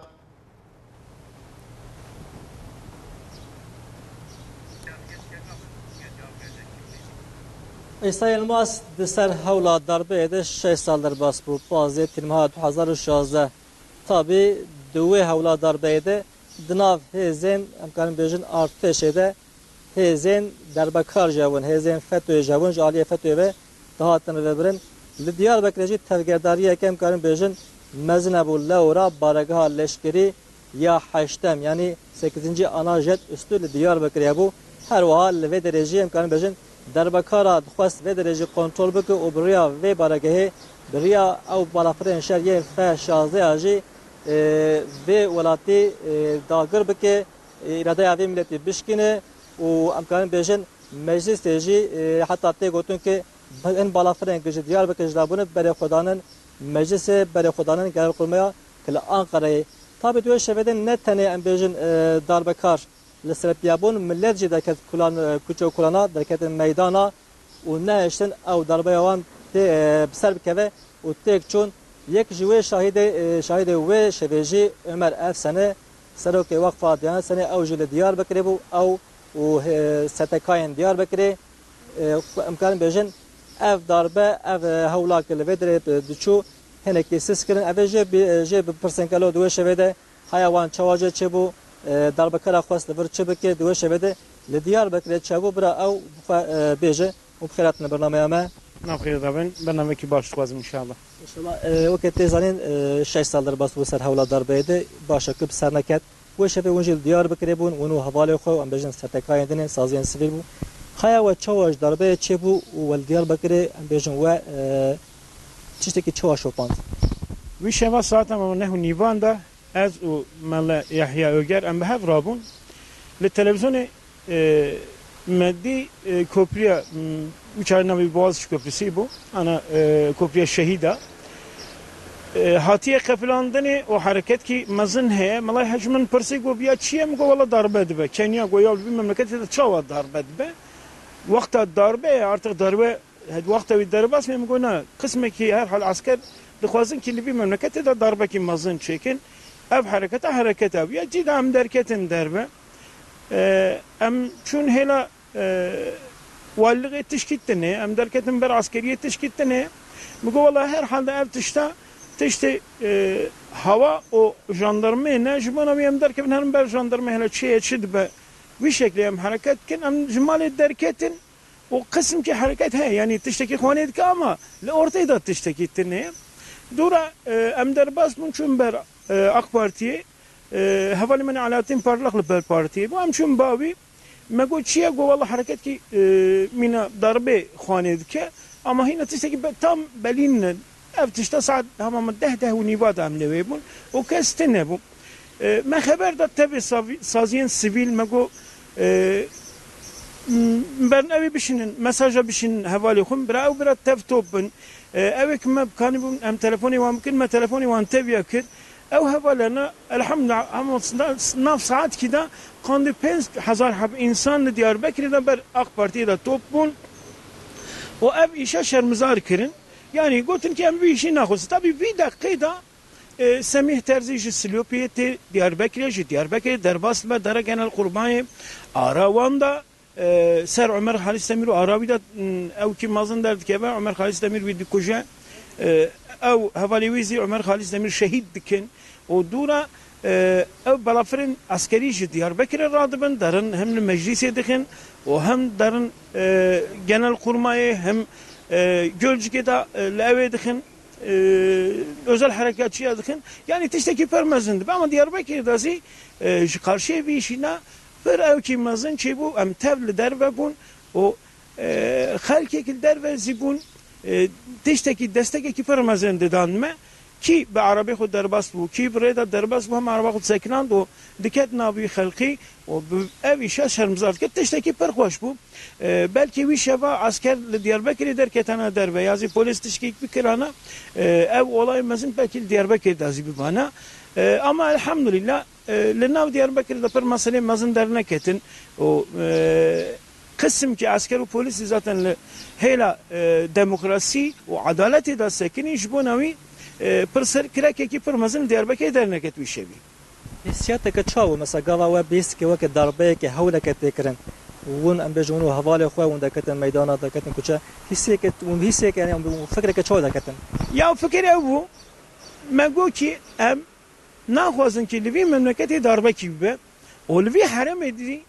Îsa Yilmaz di ser hewla darbeyê de şeş sal derbas bû, pazdeh Tîrmeha du hezar û şazdeh. Tabî di wê hewla darbeyê de di nav hêzên, em karin bêjin, artêşê de hêzên derbekar jî hebûn, hêzên FETÖ'yê jî hebûn, ji aliyê FETÖ'yê ve dihatin rêvebirin. Li Diyarbekirê jî tevgerdariyeke, em karin bêjin, mezin hebû, lewra baregeha leşkerî ya heştem, yanî sekizinci ana jet üstü li Diyarbekirê hebû. Her wiha li vê derê jî, em karin bêjin, derbekara dixwest vê derê jî kontrol bike û bi riya vê baregehê, bi riya ew balafirên şer yên F şazdeh ya jî, e, vê welatî, e, dagir bike, e, îradeya vê miletî bişkîne û em karin bêjin meclisê jî, e, heta tê gotin ke hin balafirên ku ji Diyarbekir jî dabûne berê xwe danin meclisê, berê xwe danin genelkurmeya ku li Anqereyê. Tabî di wê şevê de ne tenê em bêjin, e, darbekar li ser piya bûn, milet jî derket kulan, e, kuçe û kulana, derketin meydana û nehiştin ew darbeya wan tê, e, bi ser bikeve û têk çûn. Yek ji wê şahidê, e, şahidê wê şevê jî Ömer Efsene, serokê Weqfa Diyanet Senê, ew jî li Diyarbekirê bû, ew û, e, S T K'yên Diyarbekirê, e, em karin bêjin, ev darbe, ev, e, hewla ku li vê derê, e, diçû, hinekî sist kirin. Ev ê jê bi, e, jê bipirsên gelo di wê şevê de haya wan çawa jê çêbû, e, darbekara xwest li vir çi bike, di wê şevê de li Diyarbekirê çêbû, bira ew bixwe, e, bêje û bi xêr hatin bernameya me. Nav xêr dabin, bernamekî baş dixwazim inşallah. Înşallah, e, weke tê zanîn, e, şeş sal derbas bû ser hewla darbeyê de, baş e ku bi ser neket. Wê şevê hûn jî li Diyarbekirê bûn, hûn û hevalê xwe, em bêjin S T K'yên din ê, saziyên sivîl bû. Haya we çawa ji darbeyê çêbû û we li Diyarbekirê, em bêjin we, e, tiştekî çawa şopand? Wî şeva saeta me neh û nîvan de ez û Mele Yahya Öger em bi hev rabûn. Li televîzyonê, e, me dî, e, kopriya, m, wî çare navê Boğaziçi Köprüsü bû. Ana, e, kopriya şehîda. E, hatiye qefilandinê û hereketkî mezin heye. Melay Hec min pirsî, got, "Ya çi ye?" Min got, "Wela darbe dibe." Kenya got, "Ya li vî memleketê de çawa darbe dibe?" Wexta darbe ye, artık darbe, wexta wî derbas me, min got, "Na, qismekî herhal esker dixwazin ki li vî memleketê de darbekî mezin çêkin." Ev hereketa hereketa bû. Ya cî de em derketin derve. E, em çûn hêla, e, walîlixê tişkî tune, em derketin ber eskeriyê tişkî tune. Min got, "Wela her halde ev tişta, tiştê, e, hewa û jandarmê ne, ji bona wî em derkevin herin ber jandarmê, hele çi ye, çi dibe." Wî şeklê em hereket dikin, em ji malê derketin û qismkî hereket heye, yanî tiştekî xwanê dike ama li ortê de tiştekî tune ye. Dora, e, em derbas bûn, çûn ber, e, AK Partiyê, e, hevalê min Alaaddin Parlak li ber partiyê bû, em çûn ba wî. Me got, "Çi ye?" Got, "Wela hereketkî, e, mîna darbê xwanê dike. Ama hîna tiştekî be-, tam belî nîne. Ev tişta saet hema me deh, deh û nîva de em li wê bûn. Û kes tune bû." E, me xeber da tevê savi-, saziyên sivîl, me got, e, m-, bernevê bişînin, mesaja bişînin hevalê xwe, bira ew bira tev top bin. E, ew ê ki me bikanîbûn, em telefonê wan bikin, me telefonê wan teviya kir. Ew hevalana, elhamdulillah, hema s-, nav saetkî de qandê pênc hezar heb însan li Diyarbekirê de ber AK Partiyê de top bûn û ev îşa şermizar kirin. Yanî gotin ki em vî îşî naxwazin. Tabî vî deqê de E, Semîh Terzî ji Silopiyê tê Diyarbekirê, ji Diyarbekirê derbas dibe dere Genelkurmayê, ara wan de, e, ser Omer Xalîs Demîr û ara wî de, m, ew kî mezin derdikeve, Omer Xalîs Demîr wî dikuje. E, ew hevalê wî zî Omer Xalîs Demîr şehîd dikin û dûra, e, ew balafirên eskerî ji Diyarbekirê radibin, derin hem li meclîsê dixin û hem derin, e, Genelkurmayê hem, e, Gölcükê de, e, li ewê dixin. e, özel harekatçiya dikin. Yani tiştekî pir mezin dibe. Ama Diyarbekirê de zî, e, ji karşiyê vî jîna pir ewkî mezin çêbû. Em tev li derve bûn û, e, xelkek li derve zî bûn. E, tiştekî, destekekî pir mezin didan me. Kî bi arabê xwe derbas bû, kî bi rê de derbas bû, hem araba xwe disekinand û diket nav wî xelkî û bi ev îşa şermizar dikir. Tiştekî pir xweş bû. E, belkî wî şeva esker li Diyarbekirê derketana derve, ya zî polîs tişkîk bikirana, e, ev olayê mezin belkî li Diyarbekirê de zî bibana. E, ama elhamdulillah, e, li nav Diyarbekirê de pir meselê mezin derneketin û, e, qisimkî esker û polîsî zaten li hêla, e, demokrasî û edaletê de sekinî, ji bona wî, e, pir ser kirekekî pir mezin li Diyarbekirê derneket wî şevî. Hîsiyateke çawa bû? Mesela gava we bihîstikê weke darbeyeke hewleke tê kirin. Hûn, em bêjin, hûn û hevalê xwe hûn derketin meydana, derketin kuçe. Hîsiyeke, hûn hîsiyeke, yani, hûn fikreke çawa derketin? Ya fikir ew bû, me got ki em naxwazin ki li vî memleketê darbekî bibe û li vî herêmê dî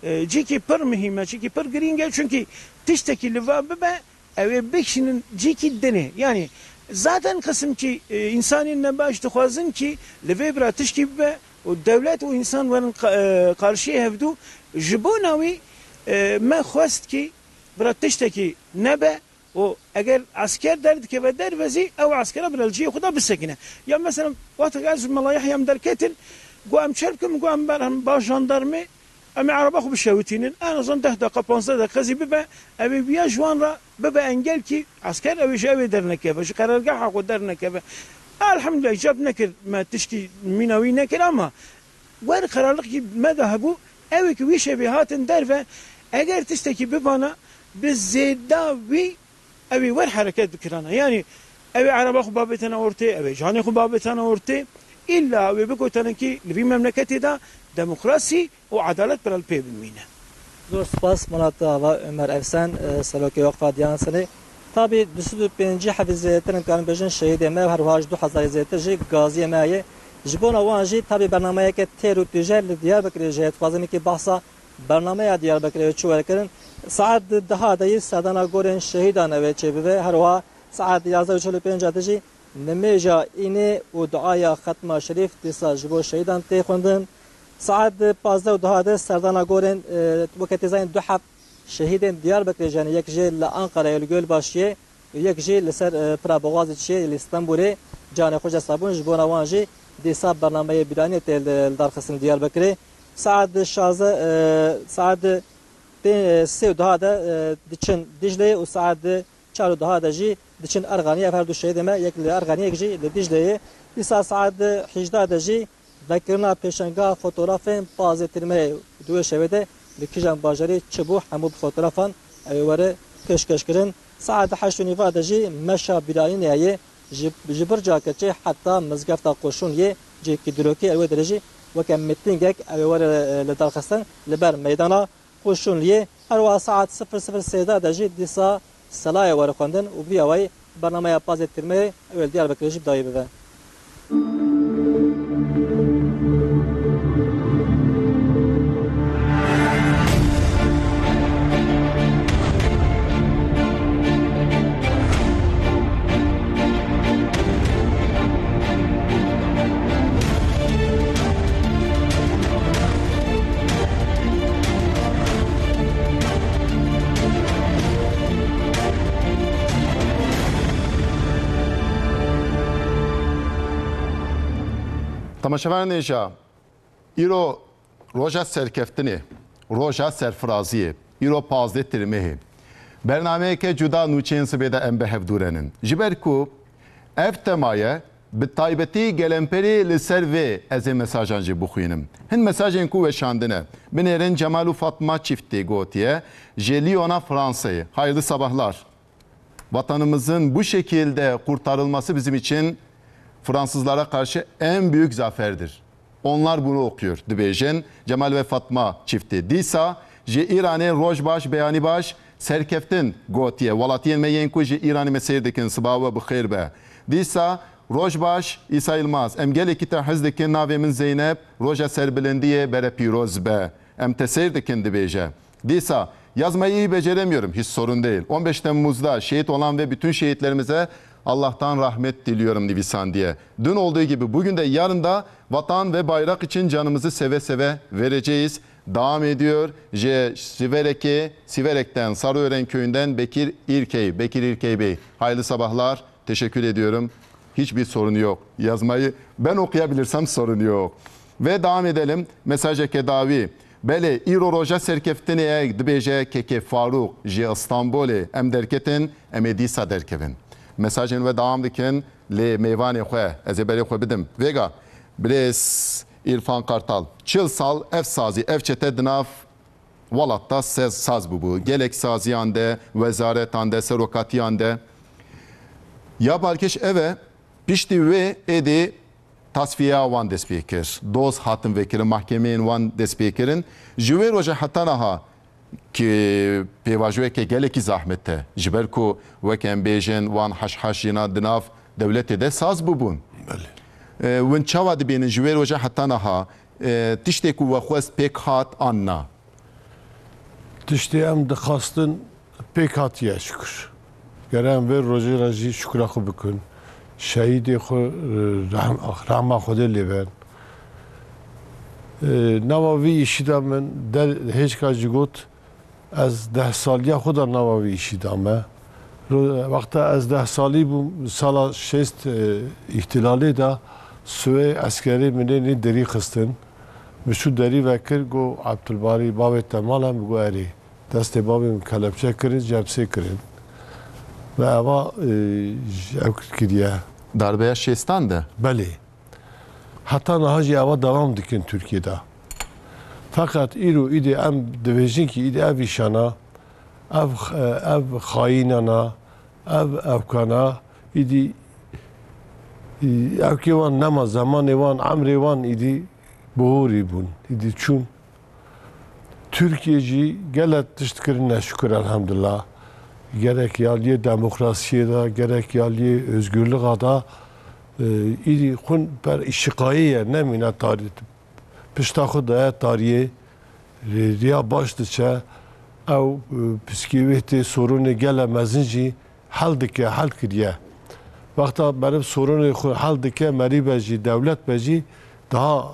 e, cîkî pir muhîm e, cîkî pir girîng e, çunkî tiştekî li va bibe, ew ê bikişînin cîkî dinê. Yanî zaten qisimkî, e, însanên nebaş dixwazin kî li vê bira tişkî bibe û dewlet û însan werin qa-, e, qarşiyê hevdû. Ji bona wî, e, me xwest kî bira tiştekî nebe. û eger esker derdikeve derve zî, ew eskera bi li cihê xwe de bisekine. Ya mesela, wextek ez ji Mela Yehya em derketin, got, em çer bikin, got, em ber, em ba jandarmê, em ê ereba xwe bişewitînin. En azan deh deqa, panzdeh deqa zî bibe, ew ê viya ji wan re bibe engel kî esker ew ê ji ew ê dernekeve, ji qerargeha xwe dernekeve. Elhamdulillah, îcab nekir, me tişkî mîna wî nekir, ama wer qerarlixkî me de hebû, ew ê ki wî şevê hatin derve, eger tiştekî bibana, bi zêda wî ew ê wer hereket bikirana. Yanî ew ê ereba xwe babetena ortê, ew ê canê xwe babetena ortê. Îlla ew ê bigotene ki li vî memleketê de demokrasî û edalet bi re li pê bimîne. Zor spas, mala te ava Ömer Evsen, e, serokê Weqfa Diyan Senê. Tabî du sed û pêncî hebî zêdetir in, karin bêjin şehîdê me, her wiha ji du hezarî zêdetir jî gaziyê me ye. Ji bona wan jî tabî bernameyeke têr û tîje li Diyarbekirê jî heye. Dixwazim ki bahsa bernameya Diyarbekirê çi were kirin. Saet di deha de yî serdana gorên şehîdan ew ê çêbibe. Her wiha saet yazdeh û çil û pênc de jî nimêja înê û duaya Xetma Şerîf dîsa ji bo şehîdan tê xwendin. Saet di pazdeh û deha de serdana gorên, e, weke tê zanîn du heb şehîdên Diyarbekirê jî, yanî yek jê li Anqareyê li Gölbaşiyê û yek jî li ser, e, pira Boğaziçi'yê li Stenbolê canê xwe ji dest dabûn. Ji bona wan jî dîsa bernameyê bîranînê tê li, li darxistin Diyarbekirê. Saet di şazdeh, e, saet di pê-, e, sê û deha de, e, diçin Dicleyê û saet di çar û deha de jî diçin Erxaniyê. Ev her du şehîdê me, yek li Erxaniyê, yek jî li Dicleyê. Dîsa saet di hejda de jî vekirina pêşenga fotografên pazê Tirmehê. Di wê şevê de li kîjan bajarî çi bû, hemû bi fotografan ew ê were pêşkeşkirin. Saet di heşt û nîva de jî meşa bîranînê heye. Ji, ji Birca Keçê heta Mizgefta Qurşûnliyê cihekî dîrokî, ew ê derê jî weke mîtîngek ew ê were, e, li darxistin li ber meydana Qurşûnliyê. Her wiha saet sifir sifir sê de jî dîsa selayê were xwendin û bi vî awayî bernameya Pazê Tirmehê ew ê li Diyarbekirê jî bi dawî bibe. Temaşevanên hêja, îro roja serkeftinê, roja serfiraziyê, îro pazdeh Tirmehê. Bernameyeke cuda nûçeyên sibê de em bi hev dû re nin. Ji ber ku ev tema ye, bi taybetî gelemperî li ser vê ez ê mesajan jî bixwînim. Hin mesajên ku weşandine. Binêrin Cemal û Fatma çiftê gotiye, ji Lyona Fransayê. Hayırlı sabahlar. Vatanımızın bu şekilde kurtarılması bizim için Fransızlara karşı en büyük zaferdir. Onlar bunu okuyor, dibêjin Cemal ve Fatma çifti. Dîsa ji Îranê roj baş, beyanî baş, serkeftin gotiye. Welatiyên me yên ku ji Îranê me seyr dikin, siba we bi xêr be. Dîsa roj baş, Îsa Yilmaz. Em gelekî te hez dikin, navê min Zeynep, roja serbilindiyê bere pîroz be. Em te seyr dikin, dibêje. Dîsa, yazmayı iyi beceremiyorum, hiç sorun değil. On beş Temmuz'da şehit olan ve bütün şehitlerimize Allah'tan rahmet diliyorum nivîsandiye. Dün olduğu gibi bugün de yarın da vatan ve bayrak için canımızı seve seve vereceğiz. Devam ediyor. Ji Siverekê, Siverek'ten Sarıören köyünden Bekir İrkey. Bekir İrkey Bey, hayırlı sabahlar. Teşekkür ediyorum. Hiçbir sorun yok. Yazmayı ben okuyabilirsem sorun yok. Ve devam edelim. Mesajeke dawî. Belê, îro roja serkeftinê ye, dibêje Keke Farûq ji Îstanbulê. Em derketin, em ê dîsa derkevin. Mesajên we dewam dikin, lê mêvanê xwe, ez ê berê xwe bidim. Vêga, birêz Îrfan Kartal. Çil sal ev sazî, ev çete di nav welat de sez, saz bûbû. Gelek saziyan de, wezaretan de, serokatiyan de. Ya balkêş ev e, piştî wê êdî tasfiya wan dest pê kir. Doz hatin vekirin, mahkemeyên wan dest pê kirin. Ji wê roja heta niha ki pêvajoyeke gelekî zahmet e. Ji ber ku wek em bêjin wan haşhaş jîna di nav dewletê de saz bûbûn. Belê. E, win çawa dibînin ji wê roja heta niha, e, tiştê ku we xwest pêk hat an na? Tiştê em dixwastin pêk hatiye şikir. Gere em vê rojê re jî şikira xwe bikin. Şehîdê xwe, e, rehm-, rehma Xwedê lê ben. E, nava vî îşî de min der hêşka jî got, ez deh saliya xwe de nava vî îşî de me. Ro-, wexta ez deh salî bûm, sala şêst, e, îhtilalê de swê eskerê min ê nê derî xistin. Min çû derî vekir, got, Ebdulbarî, bavê te mal e? Min got, erê. Destê bavê min kelepçe kirin, cemsê kirin. Ve eva, e, ji ew kiriye. Darbeya şêstan de? Belê. Heta niha jî eva devam dikin Tirkiyê de. Feqet îro îdî em dibêjin ki îdî ev îşana, ev, ev xayînana, ev ewkana, îdî, ewkê wan nema, zemanê wan, emrê wan îdî bihorî bûn. Îdî çûn. Tirkiye jî gelek tişt kirine şikir elhamdulillah. Gerek ya aliyê demokrasiyê de, gerek ya aliyê özgürlüğa de, e, îdî xwin ber îşiqayê ye, nemîne tarî-, pişta xwe daye tariyê, rê-, riya baş diçe, ew, e, piskê wê tê sorunê gele mezin jî hel dike, hel kiriye. Wexta meriv sorunê xwe hel dike, merî be jî, dewlet be jî, daha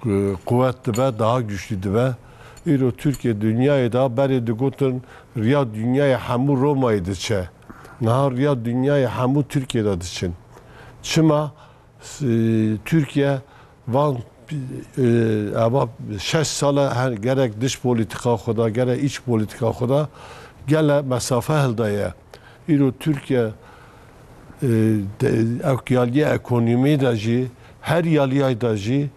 e, quwet dibe, daha güçlü dibe. Îro Tirkiye dinyayê de berê digotin riya dinyayê hemû Romayê diçe. Niha riya dinyayê hemû Tirkiye de diçin. Çima? S-, Tirkiye van, e, eva şeş sal e her gerek dış politika xwe de, gerek iç politika xwe de gele mesafe hildaye. Îro Tirkiye, e, de, ew yaliyê ekonomî de jî, her yaliyay de jî,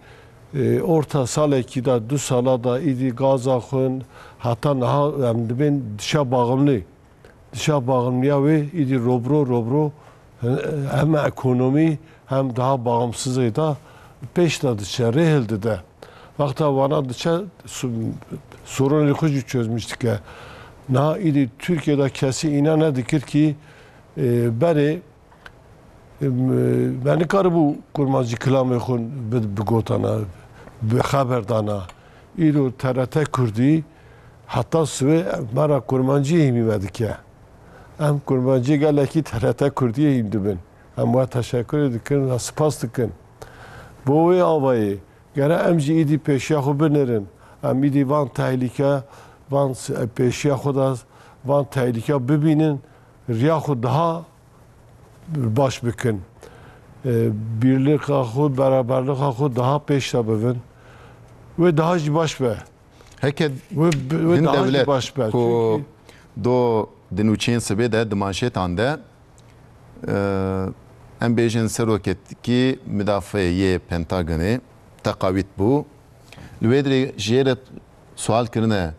e, orta salekî de, du sala de îdî gaza xwin, heta niha em dibên dişa baximlî. Dişa baximliya wê îdî robro robro, e, hem ekonomî hem daha bağımsızlığı da pêş de diçe, rê hildide. Wexta wana diçe su-, sorunê xwe jî çözmüş dike. Niha îdî Tirkiye de kesî îna nedikir ki, e, berê, e, me nikaribû kurmancî kilamê xwe bi-, bigotana, bi xeber dana. Îro T R T Kurdî heta sibê me re kurmancî hîmî vedike. Em kurmancî gelekî T R T Kurdiyê hîm dibin. Em we teşekkürê dikin, we spas dikin. Bo wê avayê, gere em jî îdî pêşiya xwe binêrin. Em îdî van tehlîke, van s-, pêşiya xwe de van tehlîke bibînin, riya xwe daha baş bikin. E, birlika xwe, beraberlika xwe daha pêş de bibin. Wê daha jî baş be. Heke Wê bi-, wê hin daha jî dewlet baş be. Ku Çünkü do di nûçeyên sibê de di manşetan de, e, em bêjin seroketkî midafeyê yê Pentagonê teqawît bû. Li wê dirê jê re sual kirine,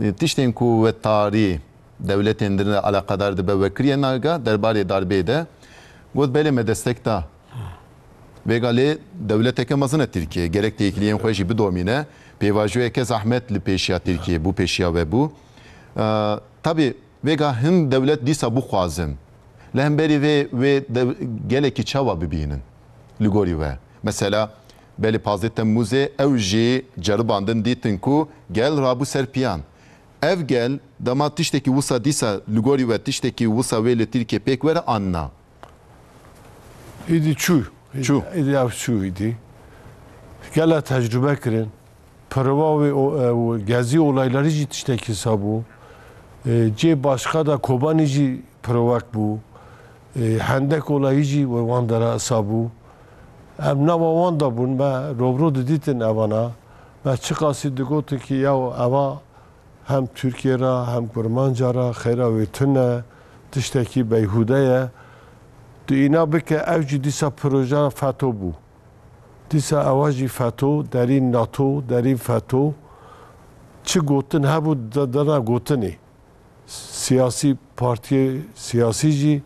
e, tiştên ku we tarî dewletên din re eleqedar dibe we kiriye naga derbarê darbeyê de. Got, belê me destek da. Vêga lê dewleteke mezin e Tirkiye. Gerek têkiliyên xwe jî bidomîne. Pêvajoyeke zehmet li pêşiya Tirkiye bû, pêşiya we bû. E, tabî vêga hin dewlet dîsa bixwazin li hemberî vê, wê dew-, gelekî çawa bibînin li gorî we? Mesela, belê pazdeh Temmûzê ew jî ceribandin dîtin ku gel rabû ser piyan. Ev gel dema tiştekî wisa dîsa li gorî we tiştekî wisa wê li Tirkiye pêk were an na? Îdî çû. Çû. Îdî ev çû îdî. Gela tecrube kirin. Pirova wê o, e, o gezî olayları jî tiştekî sa bû. E, cê başka da Kobanî jî pirovek bû. E, Hendek olayî jî we wan dera sa bû. Em nava wan da bûn, me robro didîtin evana. Me çiqasî digotin ki ya eva hem Tirkiye ra hem Kurmanca ra xeyra wê tune, tiştekî beyhude ye. Tu îna bike ev jî dîsa projeya feto bû. Dîsa ewa jî feto, derîn nato, derîn feto. Çi gotin hebû de-, dana gotinê. Siyasî partiyê siyasî jî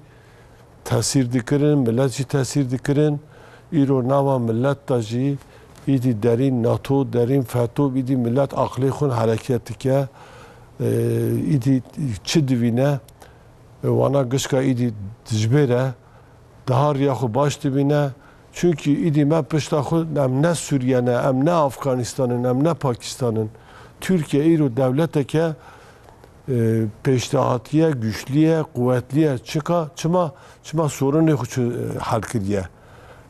tesîr dikirin, millet jî tesîr dikirin. Îro nava millet de jî îdî derîn nato, derîn feto, îdî millet aqlê xwe hereket dike. Ee, îdî çi divîne? Wana gişka îdî dijbêre. Daha riya xwe baş dibîne. Çunkî îdî me pişta xwe, em ne Sûriye ne, em ne Afganistanin, em ne Pakistanin. Tirkiye îro dewleteke, e, pêşdahatiye, güçlüye, quwetliye. Çika, çima, çima sorunê xwe çi, e, hel kiriye?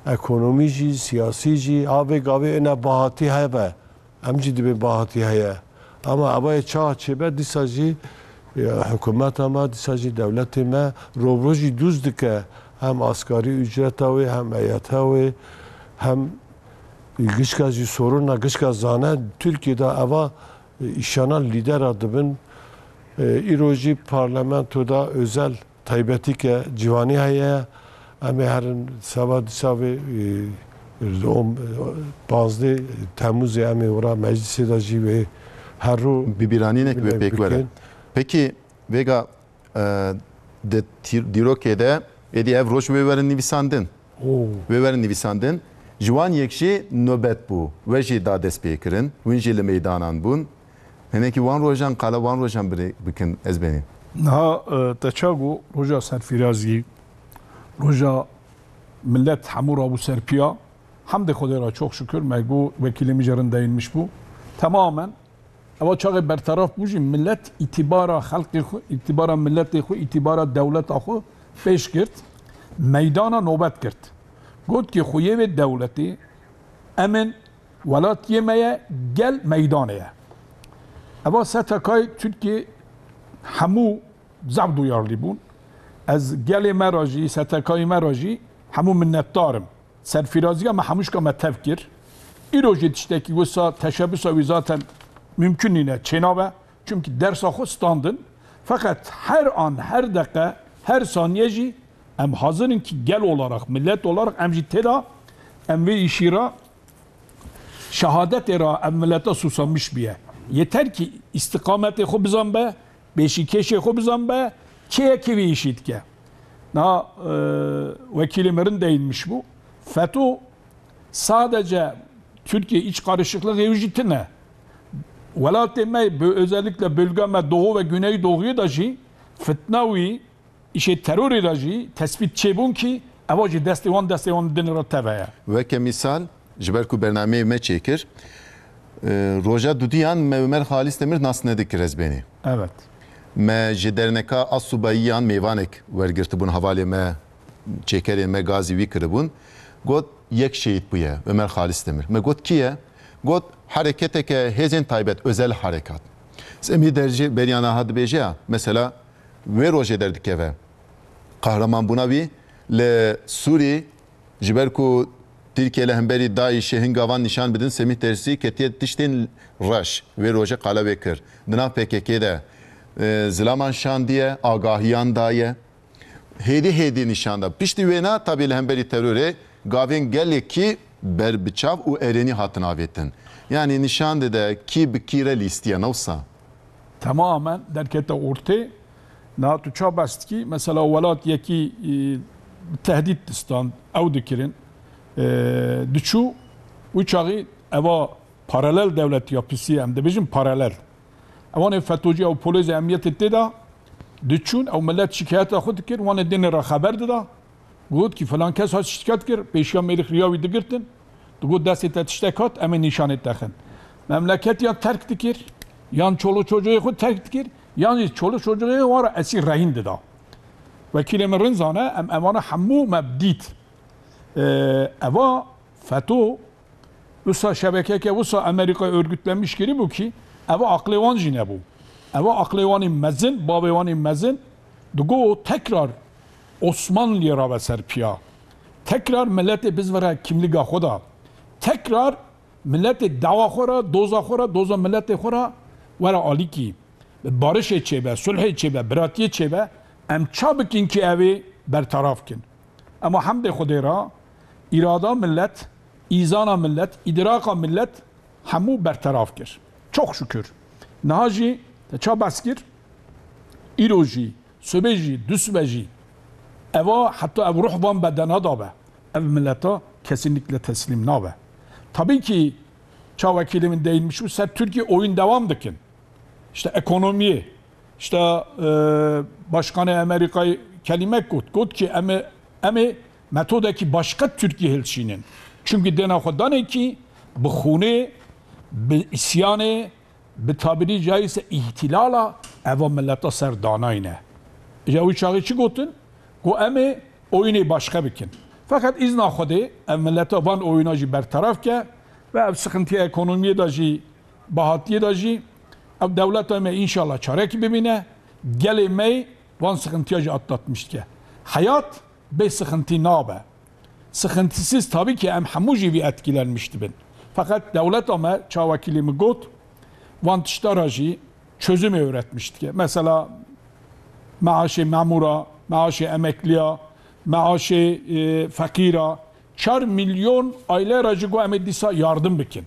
Ekonomî jî, siyasî jî, ha vê gavê ene bahatî hebe. Em jî dibê bahatî heye. Ama eva yê çawa çêbe dîsa jî, e, hikûmeta me, dîsa jî dewletê me robro jî dûz dike. Hem asgarî ücreta wê, hem EYT wê, hem gişka jî soruna gişka zane Tirkiye de eva, e, îşana lîdera dibin. E, îro jî parlamentoda özel taybetîke ciwanî heye. Em ê herin seba dîsa vê, e, on, panzdeh Temmûzê em ê wira meclisê de jî wê her ro Bi bîranînek wê pêk were. Pekî, vêga, e, di tîr-, dîrokê de êdî ev roj wê werin nivîsandin. Oo. Wê werin nivîsandin. Ji wan yek jî nobet bû. We jî da dest pê kirin. Hûn jî li meydanan bûn. Hinekî wan rojan, qala wan rojan birê bikin, ez benî. Niha, e, te ça got, roja serfîrazî, roja millet hemû rabû ser piya, hemdê Xwedê re çok şükür, me got, wekîlê min jî rindeyînmiş bû. Temamen, ewa çaxê berteraf bû jî, millet îtîbara xelkê xwe, îtîbara milletê xwe, îtîbara dewleta xwe pêş girt, meydana nobet girt. Got ki, xweyê vê dewletê, em in, welatiyê me ye, gel meydanê ye. Eva S T K'yê Tirkiyê hemû zaf duyarlî bûn. Ez gelê me re jî, S T K'yê me re jî hemû minnetdar im. Serfîraziya me hemûşka me tev kir. Îro jî tiştekî wisa, teşebusa wî zaten mimkun nîne, çênabe. Çimkî dersa xwe standin. Feqet her an, her deqe, her saniye jî em hazir in ki gel olarak, millet olarak em jî têda em vê îşî ra şehadetê ra ev mileta susamiş biye. Yeter ki îstiqametê xwe bizanbe, pêşîkêşê xwe bizanbe, kê ye kê vê îşî dike. Niha, e, wekîlê min rindeyînmiş bû. FETÖ sadece Türkiye iç karışıklığı ew jî tine. Welatê me, bö-, özellikle bölge me Doğu ve Güneydoğu'yu da jî fitna wî, îşê terorê de jî tespît çêbûn kî eva jî destê wan, destê wan dinê re teve ye. Weke mîsal, ji ber ku bernameyê me çêkir, e, roja dudiyan me Ömer Halis Demir nas nedikir ez benî. Evet. Me ji derneka Asubayiyan mêvanek wergirtibûn, hevalê me, çêkerê me gazî wî kiribûn. Got, yek şehîd bûye, Ömer Halis Demir. Me got, kî ye? Got, hereketeke hêzên taybet, özel harekat. Semî Dercî beriya niha dibêje ya, mesela, wê rojê derdikeve. Qehremanbûna wî li Sûrî, ji ber ku Tirkiye li hemberî DAIŞ'ê hin gavan nîşan bidin, Semîh Dercî ketiye tiştên reş. Wê rojê qala wê kir. Di nav P K K de, e, zilaman şandiye, agahiyan daye. Hêdî hêdî nîşan da. Piştî wêna, tabî li hemberî terorê gavên gelekî berbiçav û erênî hatin avêtin. Yanî nîşan dide kî bi kî re lîstiye, ne wisa? Temamen derkete ortê. Niha tu ça behs dikî? Mesela welat yekî, e, tehdît distan, ew dikirin. E, diçû, wî çaxî eva paralel dewletiya pisî, em dibêjin paralel. Ewanê fetocî ew polêzê emniyetê tê de diçûn, ew millet şikayeta xwe dikir, wanê dinê re xeber dida. Got ki filan kes hat şikayet kir, pêşiya mêrik riya wî digirtin. Digot destê te tiştek hat, em ê nîşanê te xin. Memleket yan terk dikir, yan çoluk çocuğê xwe terk dikir, yan jî çoluk çocuğê wan re esîr rehîn dida. Wekîlê min rind zane, em evana hemû me dît. E, eva feto, wisa şebekeke, wisa Amerîka örgütlenmiş kirî bû ki, eva aqlê wan jî nebû. Eva aqlê wan ê mezin, bavê wan ê mezin, digo tekrar Osmanliyê rabe ser piya. Tekrar milletê bizvire kimlîga xwe da. Tekrar milletê dawa xwe ra, doza xwe ra, doza milletê xwe ra were alîkî. Barişê çêbe, sulhê çêbe, biratiyê çêbe, em ça bikin ki ev ê bertaraf kin. Ema hemdê Xwedê ra, îrada millet, îzana millet, îdiraqa millet hemû bertaraf kir. Çok şükür. Niha jî te ça behs kir, îro jî, sibê jî, dusibê jî, eva heta ev ruh van bedena da be, ev mileta kesinlikle teslîm nabe. Tabii ki ça wekîlê min değinmiş bû, ser Türkiye oyun devam dikin. İşte ekonomiyê, işte, e, Başkanê Amerîkayê kelîmek got. Got ki em ê, em ê metodekî başka Türkiye hilşînin. Çünkü dêna xwe danê ki bi xûnê, bi îsyanê, bi tabirî caizse îhtilala eva mileta ser danayne. Îja wî çaxî çi gotin? Got em ê oyunê başka bikin. Fakat îzna Xwedê ev mileta van oyuna jî bertaraf ke ve ev sıkıntıya ekonomiyê de jî, bahatiyê de jî ev dewleta me înşallah çarekî bibîne. Gelê me van sıkıntıya jî atlatmiş dike. Hayat bê sıkıntı nabe. Sıkıntısız tabii ki em hemû jî vî etkilenmiş dibin. Fakat dewleta me, ça wekîlê min got, van tişta ra jî çözümê üretmiş dike. Mesela maaşê memura, maaşê emekliya, maaşê, e, feqîra, çar milyon aile ra jî got em ê dîsa yardım bikin.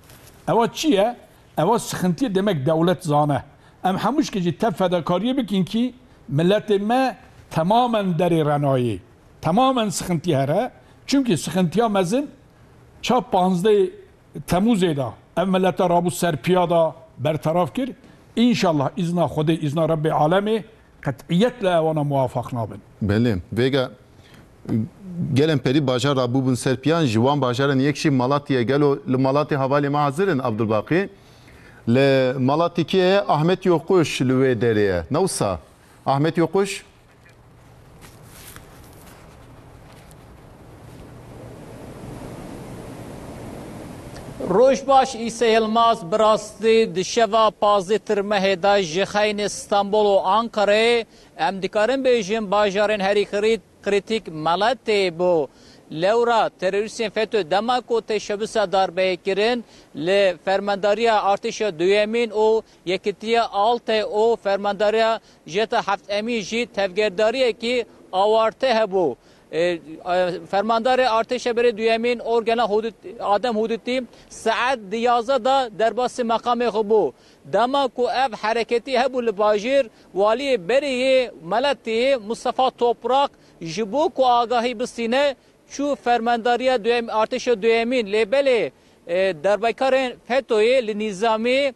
Ewa çi ye? Ewa sıkıntıyê demek dewlet zane. Em hemû jî tev fedakariyê bikin ki milletê me temamen derê renayê. Temamen sıkıntı here. Çünkü sıkıntıya mezin ça panzdeh Temûzê de ev milete rabû ser piya de bertaraf kir. Înşallah îzna Xwedê, îzna Rebbê alemê qet'iyetle ewana muwafaq nabin. Belê. Vêga gelên perî bajar rabûbûn ser piyan, ji wan bajaran yek jî Malatya. Gelo li Malatya hevalê me hazir in, Abdulbaqî? Li Malatya kê ye? Ahmet Yokuş li wê derê ye. Ne wisa? Ahmet Yokuş? Roj baş, Îsa Yilmaz, bi rastî di şeva pazdeh tirmehê de ji xeynê Stenbol û Ankarayê em dikarin bêjin bajarên herî krît-, krîtîk Meletê bû. Lewra terorîstên FETÖ dema ku teşebûsa darbeyê kirin, li fermandariya artêşa duyemîn û yekîtiya altê û fermandariya jeta heftemîn jî tevgerdariyekî awarte hebû. E, e, fermandarê artêşa berê duyemîn Orgena Hudut-, Adem Hudutî saet di yazda de derbasî meqamê xwe bû. Dema ku ev hereketî hebû li bajêr, waliyê berê yê Meletê Mustafa Toprak ji bo ku agahî bistîne, çû fermandariya duyem-, artêşa duyemîn, lê belê, e, darbekarên FETO'yê li nîzamî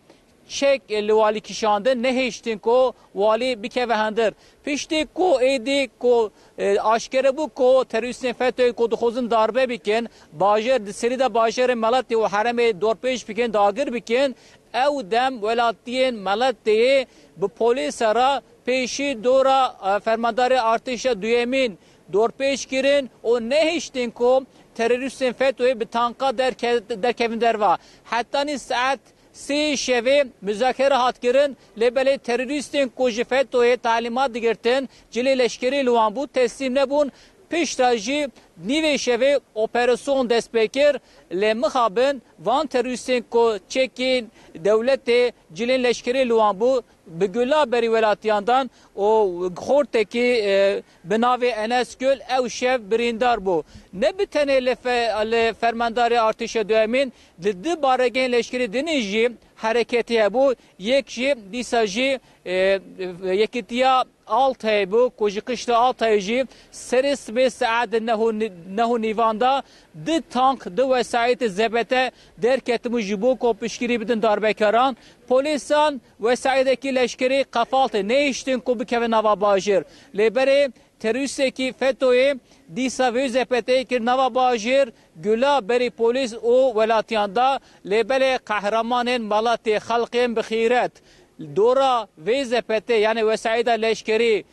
çek li walî kişandin, nehiştin ku walî bikeve hundir. Piştî ku êdî ku, e, aşkere bû ku terorîstên FETO'yê ku dixwazin darbe bikin, bajêr, di serî de bajêrên Meletê û herêmê dorpêç bikin, dagir bikin, ew dem welatiyên Meletê bi polîsa re pêşî dora, e, fermandarê artêşa duyemîn dorpêç kirin û nehiştin ku terorîstên FETO'yê bi tanka derke-, derkevin derva. Hetanî saet sê şevê muzakere hat kirin, lê belê terorîstên ku ji FETO'yê talîmat digirtin, cilê leşkerî li wan bû, teslîm nebûn. Piştre jî nîvê şevê operasyon dest pê kir, lê mixabin van terorîstên ku çekên dewletê cilên leşkerî li wan bû, bi gula berî welatiyan dan û xortekî, e, bi navê Enes Gül ew şev birîndar bû. Ne bi tenê li fe-, li fermandarê artêşa duyemîn, li du baregehên leşkerî dinê jî hereketî hebû. Yek jî dîsa jî, e, yekîtiya Altayê bû ku ji qişta Altayê jî serê sibê saet neh û ni-, neh û nîvan de du tank, du wesayîtê Z P T derketibûn ji bo ku piştgirî bidin darbekaran. Polîsan wesayîtekî leşkerî qefaltin, nehiştin ku bikevin nava bajêr. Lê berê terorîstekî fetoyê dîsa vê Z P T'yê kir nava bajêr, gula berî polîs û welatiyan da, lê belê qehremanên Malatê, xelkên bi xîret, dora vê Z P T, yanî wesayîda leşkerî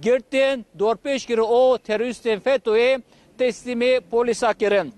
girtin, dorpêç kirin û terorîstên fetoyê teslîmê polîsa kirin.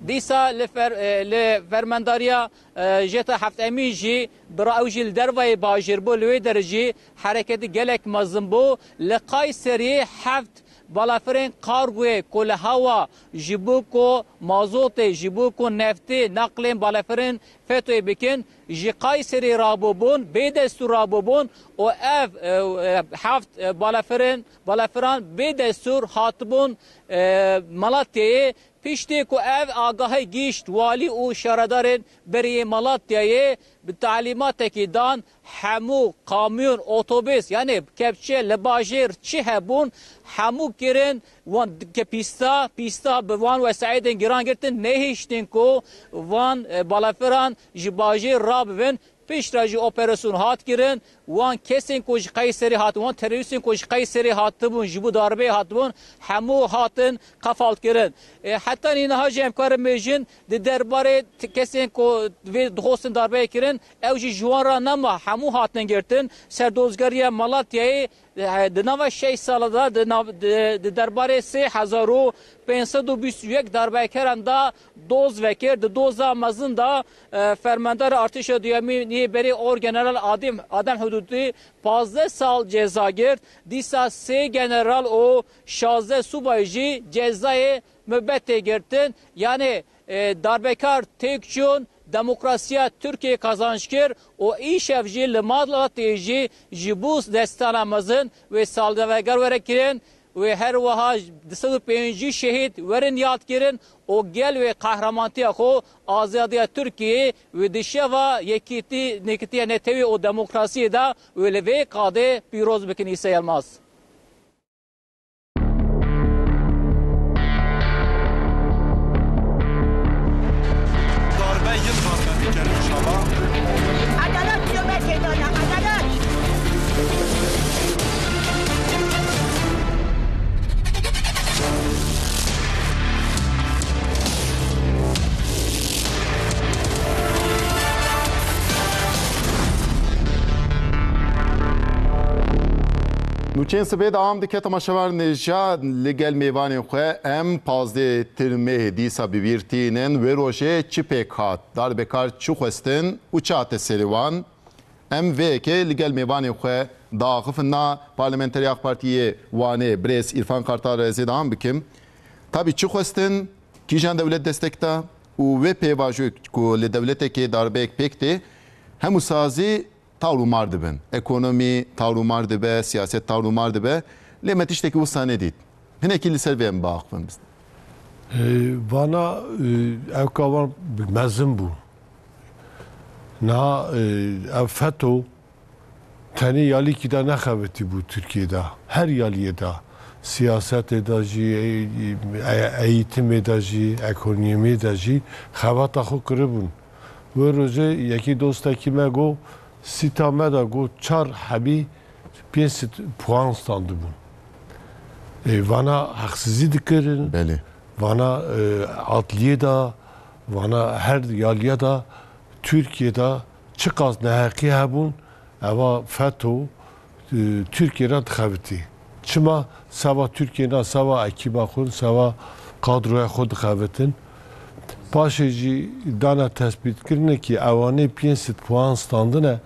Dîsa li fer-, e, li fermendariya, e, jeta heftemîn jî bira ew jî li dervayê bajêr bû, li wê derê jî hereketî gelek mezin bû. Li Qayserî heft balafirên kargoyê ku li hewa ji bo ku mazotê, ji bo ku neftê naqlên balafirên fetoyê bikin, ji Qayserî rabûbûn, bê destûr rabûbûn û ev, e, e, heft, e, balafirên, balafiran bê destûr hatibûn, e, Malatyayê. Piştî ku ev agahî gihîşt walî û şaredarên berê yê Malatyayê bi talîmatekî dan, hemû kamyon, otobûs, yanî kepçe li bajêr çi hebûn, hemû kirin wan ke pîsta, pîsta bi van wesayîtên giran girtin, nehiştin ku van, e, balafiran ji bajêr rabibin. Piştre jî operasyon hat kirin, wan kesên ku ji Qeyserî hatin, wan terorîstên ku ji Qeyserî hatibûn, ji bo darbeyê hatibûn, hemû hatin qefalkirin. E, heta nîniha jî em karin bêjin, di derbarê t-, kesên ku vê dixwestin darbeyê kirin, ew jî ji wan re nema, hemû hatin girtin. Serdozgeriya Malatyayê, e, di nava şeş sala de, di nav-, di, di derbarê sê hezar û pênc sed û bîst û yek darbekeran de doz vekir. Di doza mezin de, e, fermandara artêşa duyemîn yê berê Orgeneral Adem, Adem Hududî pazdeh sal ceza girt. Dîsa sê general û şazdeh subay jî cezayê mibetê girtin. Yanî, e, darbekar têk çûn, demokrasiya Tirkiyê qazanç kir û îşev jî li Malatyayê jî ji bo destana mezin wê salveger were kirin. Wê her wiha du sed û pêncî şehîd werin yadkirin û gel wê qehremantiya xwe, azadiya Tirkiyeyê wê di şeva yekîtî, nekitiya netewî û demokrasiyê de wê li vê qadê pîroz bikin. Îsa Yilmaz. Darbe yek darbe dikenin çava. Edalet diyor, ben şeytana, edalet. Nûçeyên sibê dewam dike, temaşevanên hêja, li gel mêvanên xwe em pazdeh Tirmehê dîsa bi bîr tînin. Wê rojê çi pêk hat? Darbekar çi xwestin û çi hate serê wan? Em vê yekê li gel mêvanên xwe diaxifin. Na parlamenterê AK Partiyê Wanê birêz Îrfan Kartal re ez ê dewam bikim. Tabî çi xwestin, kîjan dewlet destek da û wê pêvajoyek ku li dewletekê darbeyek pêk tê, hemû sazî tawr û mar dibin. Ekonomî tawr û mar dibe, siyaset tawr û mar dibe. Lê me tiştekî wisa nedît. Hinekî li ser vê em biaxifin. E, vana, e, ew kavan mezin bû. Niha, e, ev feto tenê yalîkî de nexebitî bû Tirkiyê de. Her yaliyê de. Siyasetê de jî, e, e, eğitimê de jî, ekonomiyê de jî xebata xwe kiribûn. Wê rojê yekî dostekî me got, sîta me de got, çar hebî pênc sed puan standibûn. E, vana heqsizî dikirin. Belê. Vana, e, adliyê de, vana her yaliya de Tirkiye de çiqas neheqî hebûn, eva feto, e, Tirkiye re dixebitî. Çima seba Tirkiye na, seba ekîba xwe, seba kadroya xwe dixebitin? Paşê jî dana tespîtkirinê kî ewanê pênc sed puan standine,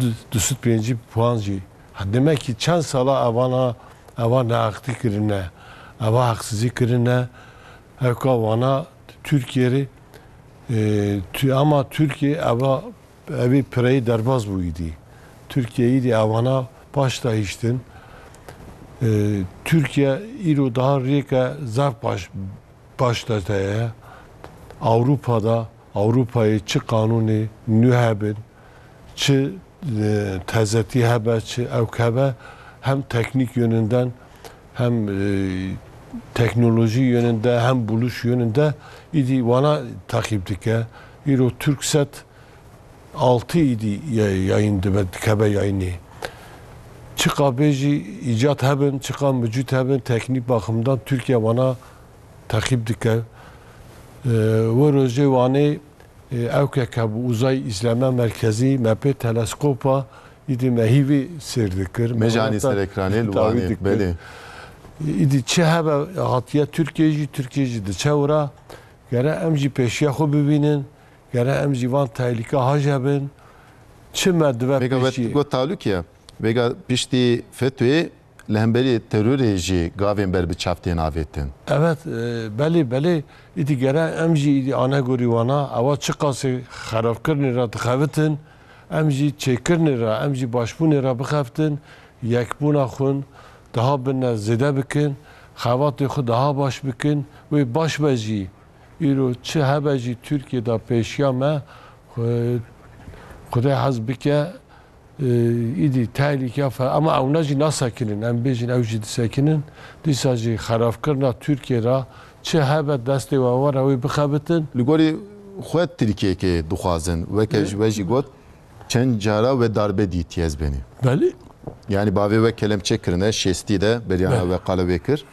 du-, du sed pêncî puan jî. Ha, demek ki çend sala evana, eva neheqî kirine, eva heqsizî kirine, hevka vana Tirkiye re, e, tu-, ama Tirkiye eva Evî pireyî derbas bû îdî. Tirkiye îdî evana baş dahiştin. E, Tirkiye îro daha rêke zaf baş, baş de ye. Ewropa da, Ewropayê çi qanûnê nû hebin, çi, e, tezetî hebe, çi ewk hebe, Hem teknîk yönünden, hem, e, teknolojî yönünde, hem buluş yönünde îdî wana takip dike. Îro Türksat altı îdî ya-, yayın dibe, dikeve yayınê. Çiqa bêjî îcat hebin, çiqa micût hebin, teknîk bakımdan Türkiye wana takip dike. E, we rojê Wanê, e, ew ke ke bi Uzay İzleme Merkezi, me pê teleskopa, îdî me hîvî sêr dikir. Me jî anî ser ekranê li Wanê, belê. Îdî çi hebe hatiye Tirkiye jî, Tirkiye jî diçe wira. Gere em jî pêşiya xwe bibînin. Gere em jî van tehlîke haje bin. Çi me dibe pêşî? Vêga we got talûk ye. Vêga piştî FETÖ'yê li hemberî terorê jî gavên ber bi çav tên avêtin. Evet, e, belê, belê. Îdî gere em jî îdî anegorî wana, ewa çiqasê xerabkirinê re dixebitin, em jî çêkirinê re, em jî başbûnê re bixebitin, yekbûna xwe daha bine zêde bikin, xebatê xwe daha baş bikin, wê baş be jî. Îro çi hebe jî Tirkiye de pêşiya me, xwe-, Xwedê hez bike, e, îdî tehlîke fe-, ama ewna jî nasekinin, em bêjin ew jî disekinin. Dîsa jî xerabkirina Tirkiye re çi hebe destê we were wê bixebitin. Li gorî xwe Tirkiyeyekê dixwazin, weke ji we jî got, çend cara we darbe dîtiye ez benî. Belê. Yani bavê we kelemçe kirine, şêstî de, beriya we qala wê kir.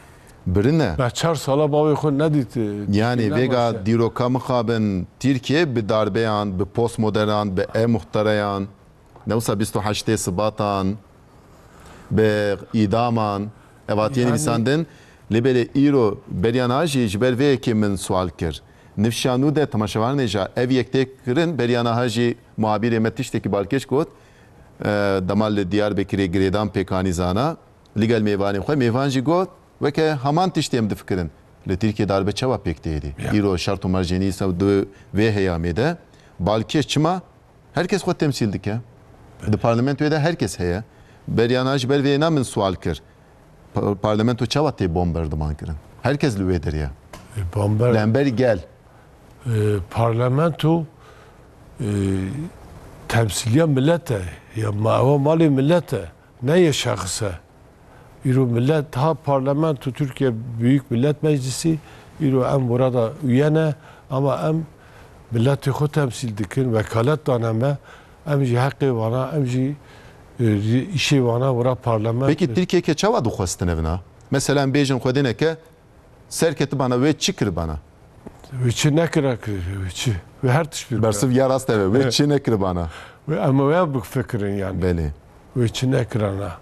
Birine. Me çar sala bavê xwe nedît, e, Yani vêga dîroka mixabin Tirkiye bi darbeyan, bi postmodernan, bi e muxtereyan, ne wisa bîst û heştê Sibatan, bi îdaman, evatiyên Yani insan din. Lê belê îro beriya niha jî ji ber vê yekê min sual kir. Nifşa nû de temaşevanê ja ev yek tê kirin, beriya niha jî muhabîrê me tiştekî balkêş got, e, dema li Diyarbekirê girêdan pêkanî zana, li gel mêvanê xwe, mêvan jî got, weke heman tiştê em difikirin. Li Tirkiye darbe çawa pêk tê êdî? Ya. Îro şert û mercê nîsa di vê heyamê de balkêş çima? Her kes xwe temsîl dike. Di parlamentoyê de her kes heye. Beriya niha ji ber vê yena min sual kir. Pa-, parlamento çawa tê bomberdiman kirin? Her kes li wê derê ye. E, bomber- Li hemberî gel. E, parlamento, e, temsîliya millet e. Ya ma-, ewa malê millet e. Ne yê şexs e. Îro millet ha parlamento Türkiye Büyük Millet Meclisi, îro em burada üye ne, ama em miletê xwe temsîl dikin, wekalet dane me, em jî heqê vana, em jî, e, îşê vana wira parlament. Peki Tirkiyeke çawa dixwestin evna? Mesela em bêjin xwedêneke serketibana wê çi kiribana? Wê çi nekira ki, wê çi? Wê her tişt bir. Bersiv ya rast eve, wê çi nekiribana? Wê em wê bifikirin yani. Belê. Wê çi nekirana?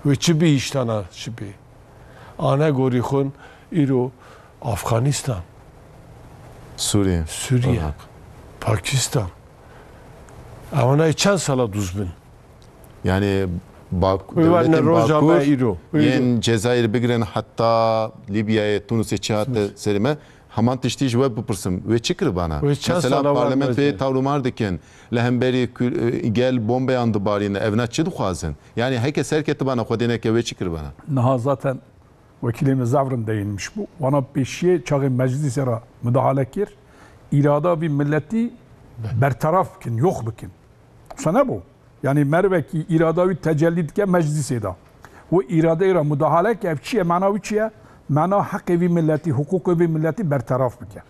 Wê çi bihiştana çi bê? Ane gorî xwe îro Afganistan, Sûriye, Sûriye, Irak. Pakistan. Ewana çend sala dûz bin? Yani bak, Wê werne devletên roja me Bakur, îro. Yên Cezayir bigirin heta Libyayê, Tunusê çi hate serê me. Heman tiştî ji we bipirsim. Wê çi kiribana? Wê çend Mesela sala wan parlamentoyê mezin? Tawrûmar dikin. Li hemberî kul-, e, gel bombeyan dibarîne. Evna çi dixwazin? Yani heke serketibana xwedêneke wê çi kiribana? Niha zaten wekîlê min zaf rind deyinmiş bû. Wana pêşiyê çaxê meclîsê re mudahale kir. Îrada vî milletî berteraf bikin, yox bikin. Wisa nebû. Yani mervekî îrada wî tecellî dike meclîsê de. Û îradeyê re mudahale ke ev çi ye, mana wî çi ye? Mana heqê vî milletî, hiqûqê vî milletî berteraf bike.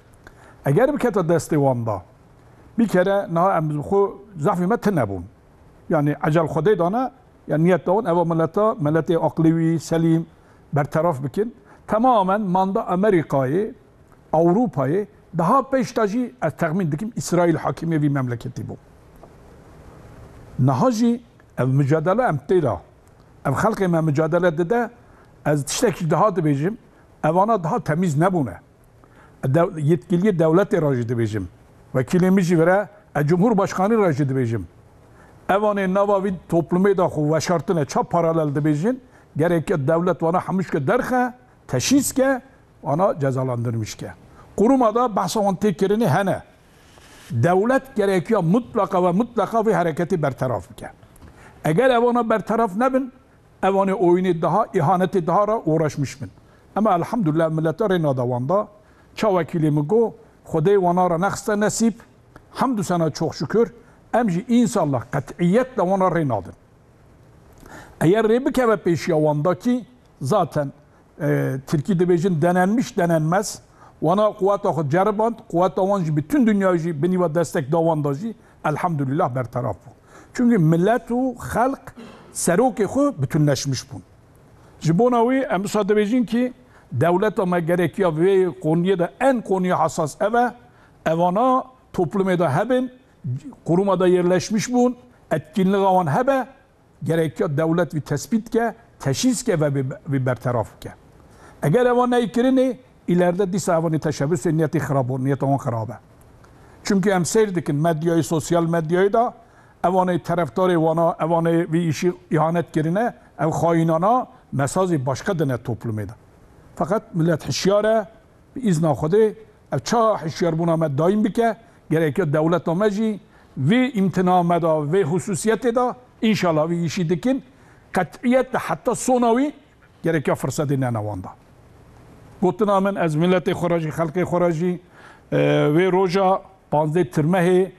Eger bikete destê wan de, bir kere niha em bi xwe zafî me tune bûn. Yani ecel Xwedê dane, yani niyet dawin eva mileta, miletê aqlî wî, selîm, berteraf bikin. Temamen manda Amerîkayê, Ewropayê, daha pêş de jî ez texmîn dikim Îsraîl hakimê vî memleketî bû. Niha jî ev mucadele em tê de, ev xelkê me mucadele dide, ez tiştekî daha dibêjim, evana daha temîz nebûne. Dew-, yetkiliyê dewletê re jî dibêjim. Wekîlê min jî vire, ez Cumhurbaşkanî re jî dibêjim. Evanê nava vî toplumê de xwe veşartine, ça paralel dibêjin, gerek dewlet wana hemûşke derxe, teşhîs ke, wana cezalandırmış ke. Quruma da behsa wan tê kirinê hene. Dewlet gerekiya mutlaka ve mutlaka vê hereketê berteraf bike. Eger evana berteraf nebin, evanê oyunê daha, ihanetê daha ra uğraşmış bin. Ama elhamdülillah millete rê nada wan da, ça wekîlê min go, Xwedê wana ra nexiste nesîb, hamdû sena çok şükür, em jî însallah qet'iyetle wana rê nadin. Eger rê bikeve pêşiya wan da kî, zaten, e, Tirkî dibêjin denenmiş denenmez. Wana quweta xwe ceriband, quweta wan ji bütün dinya jî binî ve destek da wan da jî, elhamdülillah, berteraf bû. Çünkü millet û xelq serokê xwe bütünleşmiş bûn. Ji bona wî em wisa dibêjin kî dewleta me gerekiya vê koniyê de en konuya hassas ev e. Evana toplumê de hebin, quruma de yerleşmiş bûn, etkinliga wan hebe, gerekiya dewlet vî tespît ke, teşhîs ke ve vî, vî berteraf bike. Eger evan neyê kirinê, îlerde dîsa evanê teşebusê niyetê xirab o, niyeta wan xirab e. Çünkü em seyr dikin medyayê, sosyal medyayê de evanê terefdarê wana, evanê vî îşî îhanet kirine, ev xayînana mesajê başka dine toplumê de. Feqet millet hişyar e, bi îzna Xwedê, ev ça hişyarbûna me dayîm bike, gerekiya dewleta me jî vê îmtina me de, vê hususiyetê de, înşallah vî îşî dikin, qet'iyetle heta sona wî gerekiya firsetê nene wan da. Gotina min, ez miletê xwe re jî, xelkê xwe re jî, e, wê roja panzdeh Tirmehê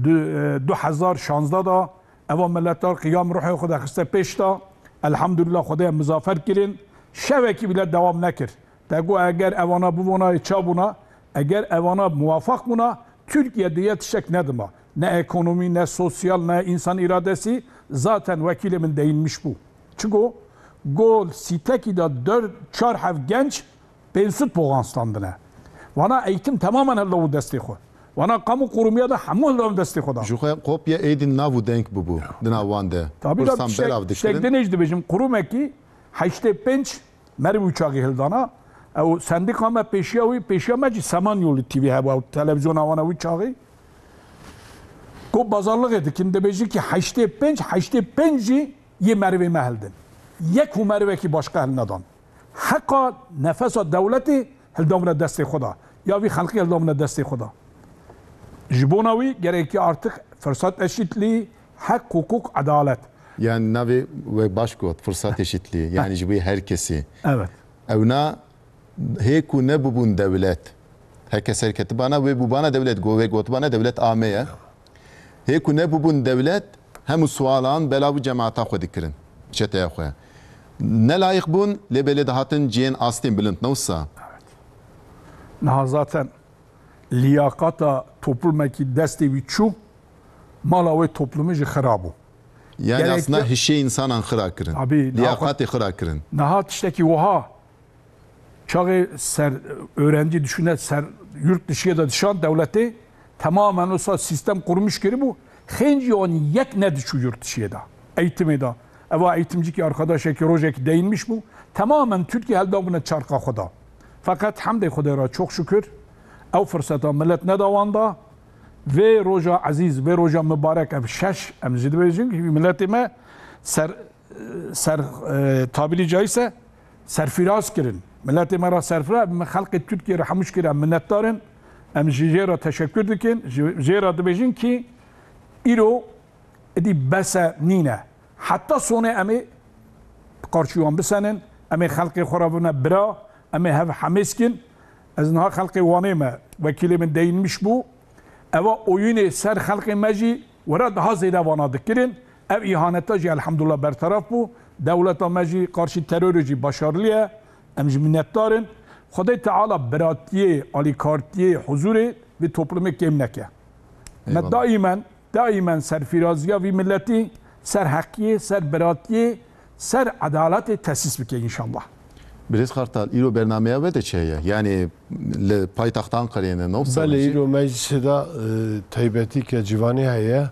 du, e, du hezar şanzdeh da, eva miletdar qiyam ruhê xwe de xiste pêş de. Elhamdülillah, Xwedê em mizafer kirin. Şevekî bile dewam nekir. Te got, eger evana bivona, ça bûna, eger evana muwafaq bûna, Tirkiye diye tiştek nedima. Ne ekonomî, ne sosyal, ne însan îradesi, zaten wekîlê min deyinmiş bû. Çi got? Got, sîtekî de dört, çar heb genç pênc sed poxan standine. Wana eğitim tamamen hildabû destê xwe. Wana kamu kurumî de hemû hildabû destê xwe da. Ji xwe kopya êdî nav û deng bûbû di nav wan de. Tabî da Pirsan tiştek, belav tiştek dikirin. Dinê jî dibêjim, kurumekî heştê pênc meriv û çaxî hildana. Ew sendîka me pêşiya wî, pêşiya me jî Samanyolu T V hebû, ew televizyona wana wî çaxî. Ku bazarlixê dikin, dibêjin ki heştê pênc, heştê pênc jî yê merivê me hildin. Yek hû merivekî başqa hilnedan. Heqa nefesa dewletê hildamine destê xwe da. Ya vî xelkê hildamine destê xwe da. Ji bona wî gerekî artık fırsat eşitliği, hak, hukuk, adalet. Yani navê we baş got, fırsat eşitliği. Yani ji bo her kesî. Evet. Ewna hê ku nebûbûn dewlet. Heke serketibana wê bûbana dewlet, go wê gotibana dewlet ame ye. Hê ku nebûbûn dewlet, hemû sualan belav û cemaata xwe dikirin. Çeteya xwe. Nelayîq bûn, lê belê dihatin cihên astên bilind, ne wisa? Niha zaten liyaqata toplumekî destê wî çû, mala wê toplumî jî xira bû. Yani Gerek aslında yok. Hişê insanan xira kirin. Tabii, Liyaqatê xira kirin. Niha tiştekî wiha çaxê ser öğrenci düşüne ser yurt dışıya da dişan dewletê tamamen wisa sistem kurmuş kiribû. Xêncî wan yek nediçû yurt dışıya da. Eğitimê da. Eva eğitimcikî arkadaşekî rojekî deyinmiş bû. Tamamen Türkiye heldabûne çarka xwe da. Fakat hemdê Xwedê ra çok şükür ew firseta millet neda wan da. Vê roja ezîz, vê roja mibarek ev şeş em jî dibêjin ki milletê me ser ser, e, tabîrî caîse serfiraz kirin. Miletê me re serfiraz, min xelkê Tirkiyê re hemû şikir em minnetdar in. Em ji jê re teşekkür dikin. Ji jê re dibêjin ki îro êdî bes e nîne. Heta sonê em ê bi qarşî wan bisenin. Em ê xelkê xwe re bibine bira. Em ê hev hemêz kin. Ez niha xelkê Wanê me, wekîlê min deyinmiş bû. Eva oyunê ser xelkê me jî were daha zêde vana dikirin. Ev îhaneta jî elhamdulillah berteraf bû. Dewleta me jî qarşî terorê jî başariliye. Em jî minnetdar in. Xwedê Teala biratiyê, alîkartiyê, huzurê vî toplumê kêm neke. Me Eyvallah. Daimen, daimen serfiraziya vî milletî, ser heqiyê, ser biratiyê, ser edaletê tesîs bike înşallah. Birêz Xartal, îro bernameya we de çi heye? Yani li paytexta Ankareyê ne, ne wisa Belê, jî? Îro meclisê de, e, taybetî ke civanî heye.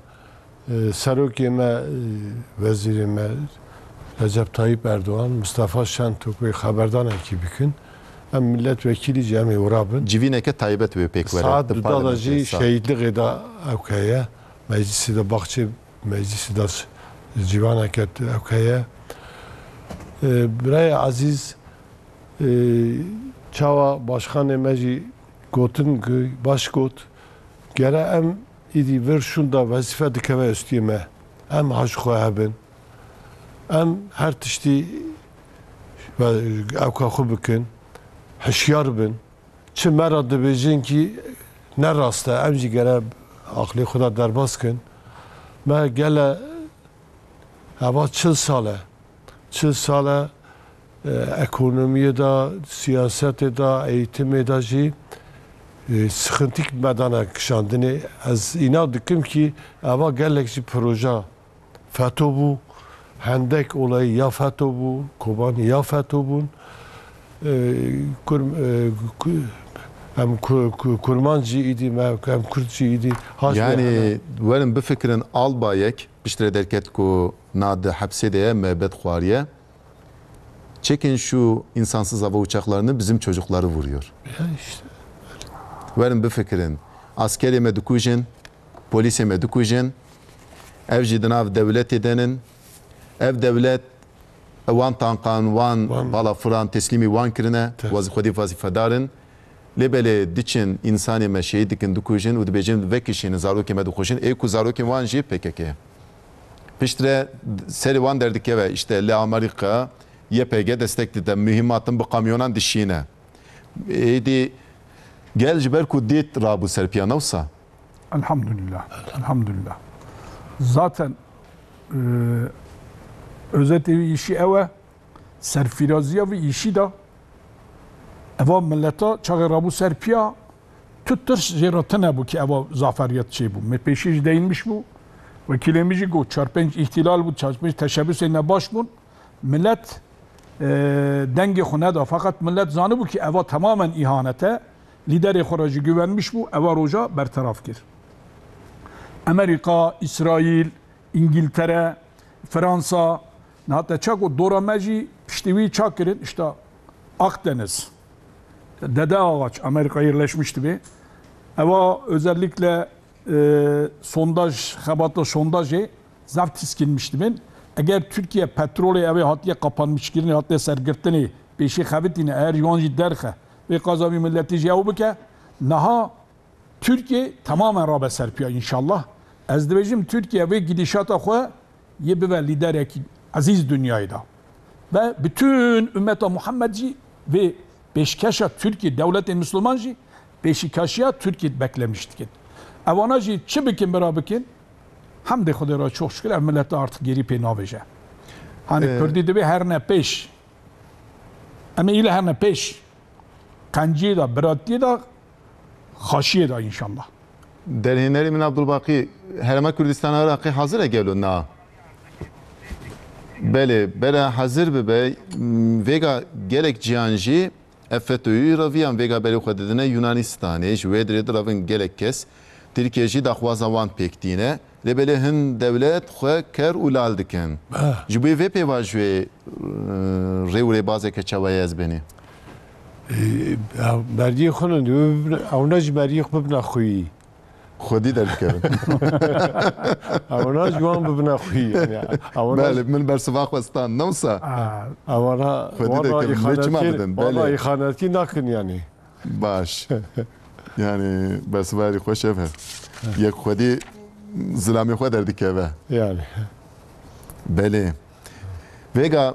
E, serokê me, e, wezîrê me Recep Tayyip Erdoğan, Mustafa Şentop wê xeberdanekî bikin. Em milletvekîlî jî em ê wira bin. Civîneke taybet wê pêk were. Saet di duda de jî şehîdliğê de ew heye. Meclisê de baxçê meclisê de s-, civaneke tu ew heye. E, birayê ezîz, e, çawa başkanê me jî gotin ku baş got, gere em îdî vir şûnda wezîfe dikeve ustiyê me. Em haş xwe hebin. Em her tiştî ve ewka xwe bikin. Hişyar bin. Çi me re dibêjin kî ne rast e, em jî gere aqlê xwe de derbas kin. Me gele heva çil sal e. Çil sal e, e, ekonomiyê de, siyasetê de, eğitimê de jî, e, sıkıntık me dane kişandinê. Ez îna dikim ki eva gelek jî proje FETÖ bû, hendek olayî ya FETÖ bû, Kobanî ya FETÖ bûn. E, Kurm-, e, ku-, em ku-, ku-, Kurmanc jî îdî, me, em Kurd jî îdî. Haşt Yani, be- werin bifikirin, albayek piştre derket ku na di hepsê de ye, mebet xwariye. Çekin şu insansız hava uçaklarını, bizim çocukları vuruyor. Ya işte. Werin bifikirin. Askerê me dikujin, polîsê me dikujin. Ev jî di nav dewletê de nin. Ev dewlet, wan tankan, wan Wan- balafiran teslîmî wan kirine. Te- Waz-, xwedî wazîfedar in. Lê belê diçin, insanê me şehîd dikin, dikujin û dibêjin, vekişînin, zarokê me dixujin. Ê ku zarokên wan jî P K K ye. Piştre serê wan derdikeve, işte li Amerîka Y P G destek dide, mühimmatın bi kamyonan dişîne. Êdî gel ji ber ku dît rabû ser piya, ne wisa? Elhamdülillah. Elhamdülillah. Zaten, e, özetê wî îşî ew e, serfîraziya wî îşî de eva mileta çaxê rabû ser piya, tu tirs jê re tune bû ki eva zaferiyet çêbû. Me pêşî jî deyinmiş bû. Wekîlê min jî got, çar pênc îhtilal bû, çar pênc teşebusê nebaş bûn. Millet, e, dengê xwe neda. Fakat millet zanibû ki eva tamamen îhanet e. Lîderê xwe re jî güvenmiş bû, eva roja berteraf kir. Amerîka, Îsraîl, Îngiltere, Fransa, niha te çak û dora me jî piştî wî çak kirin, işte Akdeniz, Dede Ağaç, Amerîka yerleşmiş dibê. Eva özellikle, e, sondaj, xebata sondajê zaf tiskinmiş dibin. Eger Türkiye petrolê ew ê hatiye kapanmiş kirinê, hatiye sergirtinê, pêşî xevitîne, eger ji wan jî derxe, vê qaza wî milletî jî ew bike, niha Türkiye tamamen rabe ser piya inşallah. Ez dibêjim Türkiye vê gidîşata xwe yê bibe lîderekî ezîz dinyayê de. Ve bütün ümmeta Muhammed jî vê pêşkeşa Türkiye dewletê Müslüman jî pêşîkaşiya Türkiye beklemiş dikin. Evana jî çi bikin bira bikin, hemdê Xwedê re çok şükür ev millet artık geri pê navêje. Hani Ee, Kurdî dibê herne pêş. Em ê île herne pêş. Qenciyê de, biratiyê de, xaşiyê de inşallah. Derhênerê min Abdulbaqî, Herêma Kurdistana Iraqê hazir e gelo na? Belê, bere hazir bibe. Vêga gelek cihan jî ev FETÖ'yü raviyan, vêga berê xwe didine Yunanistanê, ji wê dirê diravin gelek kes. Tirkiye jî daxwaza wan pêk tîne. Lê belê hin dewlet xwe ker û lal dikin. Ji bo vê pêvajoyê, e, rê û rêbazeke çawa ye ez benî? E, ew meriyê xwe ne, ew ne ji meriyê xwe bibine xweyî. Xwedî derdikevin. Ewana ji wan bibine xweyî. Yani, ewana Belê, min bersiva xwe stan, ne wisa? Ewana Xwedî wana derkevin, lê çima îxanetiyê, bidin? Wana Belê. Îxanetiyê nakin yani. Baş. Yani bersiva herî xweş ev e. Yek xwedî zilamê xwe derdikeve. Yani. Belê. Vêga,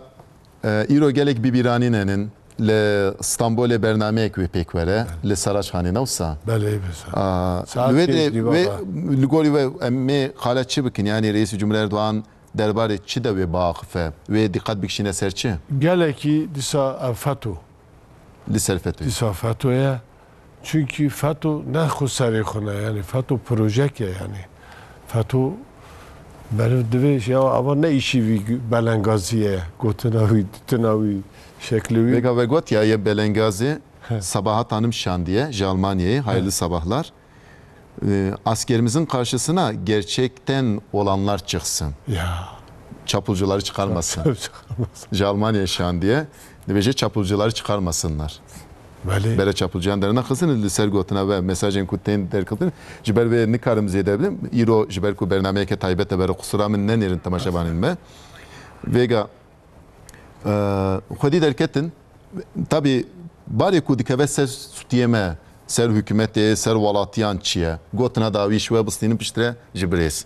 e, îro gelek bîbîranînenin li Stenbolê bernameyek wê pêk were, li Saraçhanê, ne wisa? Belê, wisa. A, Saet li wê pênc de, dî wê, baba. Li gorî we em ê xale çi bikin? Yani Reîs Cumhur Erdoğan derbarê çi de wê biaxife? Wê dîqet bikişîne ser çi? Gelekî dîsa ev FETÖ. Li ser FETÖ. Dîsa FETÖ ye. Çünkü FETÖ ne xwe serê xwe ne, yani FETÖ projek ye yani. FETÖ meriv divê ya ava ne îşî vî belengazî ye, gotina wî, ditina wî, şeklê wî. Vêga ve got ya ye belengazê He. Sabahat Hanım şandiye, ji Almanyayê, hayırlı He. sabahlar. E, askerimizin karşısına gerçekten olanlar çıksın. Ya. Çapulcuları çıkarmasın. Çıkarmasın. Ji Almanyayê şandiye. Dibêje çapulcuları çıkarmasınlar. Belê. Bere çapulciyan dernaxistin, li ser gotina ve mesajên ku tên derkeftin. Ji ber vê nikarim zêde bidim. Îro ji ber ku bernameyeke taybet e, bere qusura min nenêrin temaşevanên me. Vêga Ee, xwedî derketin. Tabî barê ku dikeve ser stûyê me, ser hikûmetê, ser welatiyan çi ye? Gotina dawî ji we bistînin piştre ji birêz.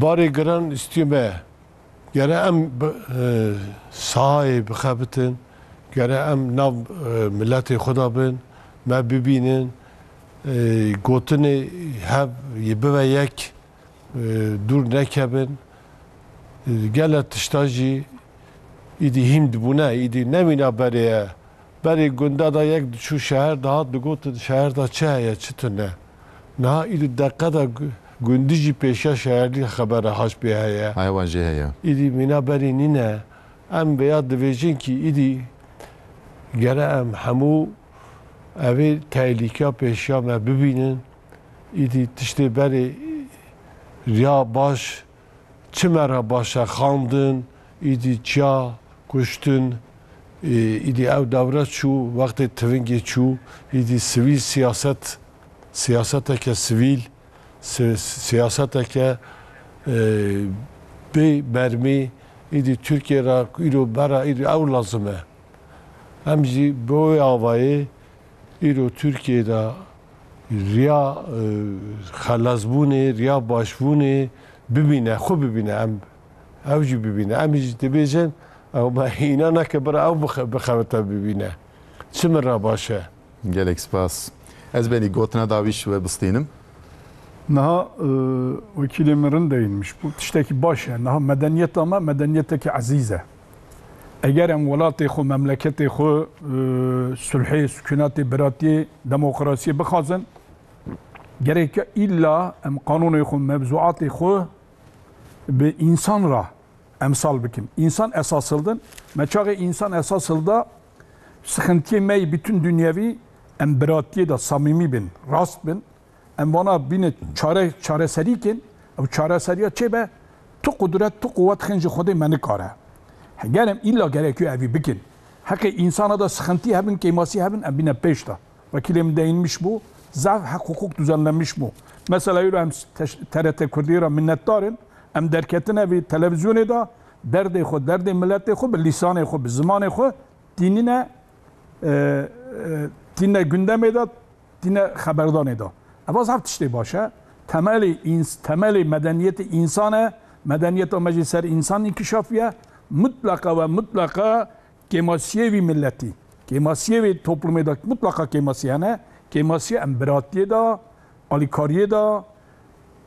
Barê giran stûyê me. Gere em bi, e, sahayê bixebitin, gere em nav, e, miletê xwe de bin, me bibînin, e, gotinê hev yê bive yek, e, dûr nekevin. Gele tişta jî îdî hîm dibûne, îdî nemîna berê ye. Berê gunda da yek diçû şeher dihat digotin, şeher da çi heye, çi tune. Niha îdî deqe de gu-, gundî jî pêşiya şeherlî xebera haş pê heye. Haya wan jê heye. Îdî mîna berê nîne. Em vêya divêjin kî îdî gere em hemû evê tehlîka pêşiya me bibînin. Îdî tiştê berê riya baş çi me re baş e, xandin, îdî çiya, kuştin, e, îdî ew dewre çû, wextê tivingê çû, îdî sivîl siyaset, siyaseteke sivîl, si-, siyaseteke, e, bê mermî, îdî Tirkiye re îro bera îro ew lazim e. Em jî bi wê avayê îro Tirkiye de riya, e, xelesbûnê, riya başbûnê bibîne, xwe bibîne, em ew jî bibîne. Em jî dibêjin, ew me hîna neke bira ew bixe-, bixebite bibîne. Çi min re baş e? Gelek spas. Ez benî gotina dawî ji we bistînim. Niha, e, wekîlê min rind deyinmiş bû. Tiştekî baş e. Niha medeniyeta me medeniyetekî ezîz e. Eger em welatê xwe, memleketê xwe, e, sulhê, sukunatê, biratiyê, demokrasiyê bixwazin, gereke îlla em qanûnê xwe, mevzuatê xwe bi însan re emsal bikin. Însan esas hildin. Me çaxê însan esas hilda, sixintiyê me yê bütün dünyevî em biratiyê de samîmî bin, rast bin. Em vana bîne çare, çareserî kin. Ew çareseriya çê be, tu qudret, tu quwet xin ji Xwedê me nikare. Ger em îlla gerekiyo evî bikin. Heqê însana da sixintî hebin, kêmasî hebin, em bîne pêş de. Wekîlê min deyinmiş bû, zaf heq hukuk düzenlenmiş bû. Mesela îro em teş-, T R T Kurdiyê re minnetdar in, em derketine vê televîzyonê de derdê xwe, derdê miletê xwe bi lîsanê xwe, bi zimanê xwe tînine, e, e, tînine gündemê de, tîne xeberdanê de. Eva zaf tiştê baş e. Temelê îns-, temelê medeniyetê însan e. Medeniyeta me jî ser însan înkişafiye. Mutleqa ve mutleqa kêmasiyê vî milletî, kêmasiyê vê toplumê de mutleqa kêmasî hene. Kêmasiyê em biratiyê de, alîkariyê de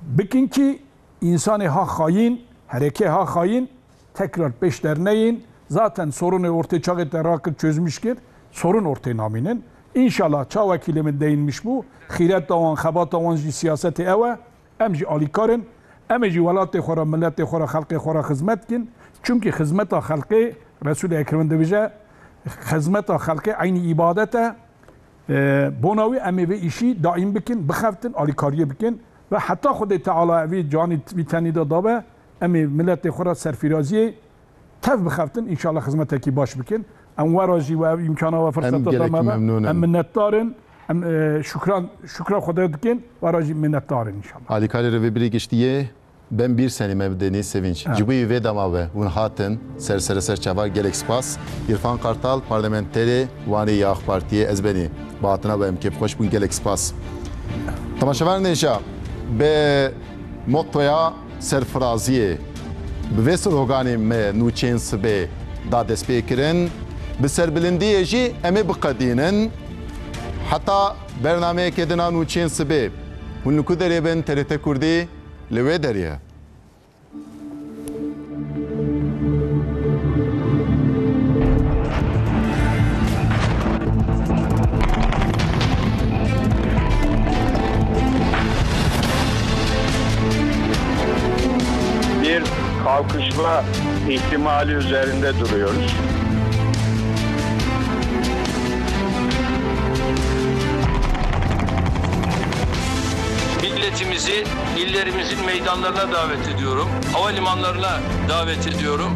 bikin kî însanê ha xayîn, herekê ha xayîn tekrar pêş derneyên. Zaten sorunê ortê çaxê te rakir, çözmüş kir, sorun ortê namînin. Înşallah ça wekîlê min deyinmiş bû, xîreta wan, xebata wan jî siyasetê ew e. Em jî alîkar in. Em ê jî welatê xwe re, miletê xwe re, xelkê xwe re xizmet kin. Çimkî xizmeta xelkê, Resûlê Ekrem dibêje, xizmeta xelkê eynî îbadet e. E, bona wî em ê vê îşî daîm bikin, bixeftin, alîkariyê bikin ve heta Xwedê Teala vî canî vî tenî de dabe, em ê miletê xwe re serfîraziyê tev bixeftin, înşallah xizmetekî baş bikin. Em we re jî we ev îmkana we firseta da me be. Em minnetdar in. Em, e, şukran, şukra Xwedê dikin, we re jî minnetdar in înşallah. Alîkarê Rêvebirê Giştî yê Bem Bîrsenî me bi Denîz Sevinç. Evet. Ji bo vê dema ve hûn hatin ser, ser, ser çava gelek spas. Îrfan Kartal, parlamenterê Wanê ya AK Partiyê, ez benî. Bi hatina we em kêfxweş bûn, gelek spas. Temaşevanên hêja, bi motoya serfiraziyê, bi vê sloganê me nûçeyên sibê da destpêkirin, bi serbilindiyê jî em ê biqedînin. Heta bernameyekê din a nûçeyên sibê, hûn li ku derê bin, T R T Kurdî li wê derê ye. Bir kalkışma ihtimali üzerinde duruyoruz. Milletimizi illerimizin meydanlarına davet ediyorum. Havalimanlarına davet ediyorum.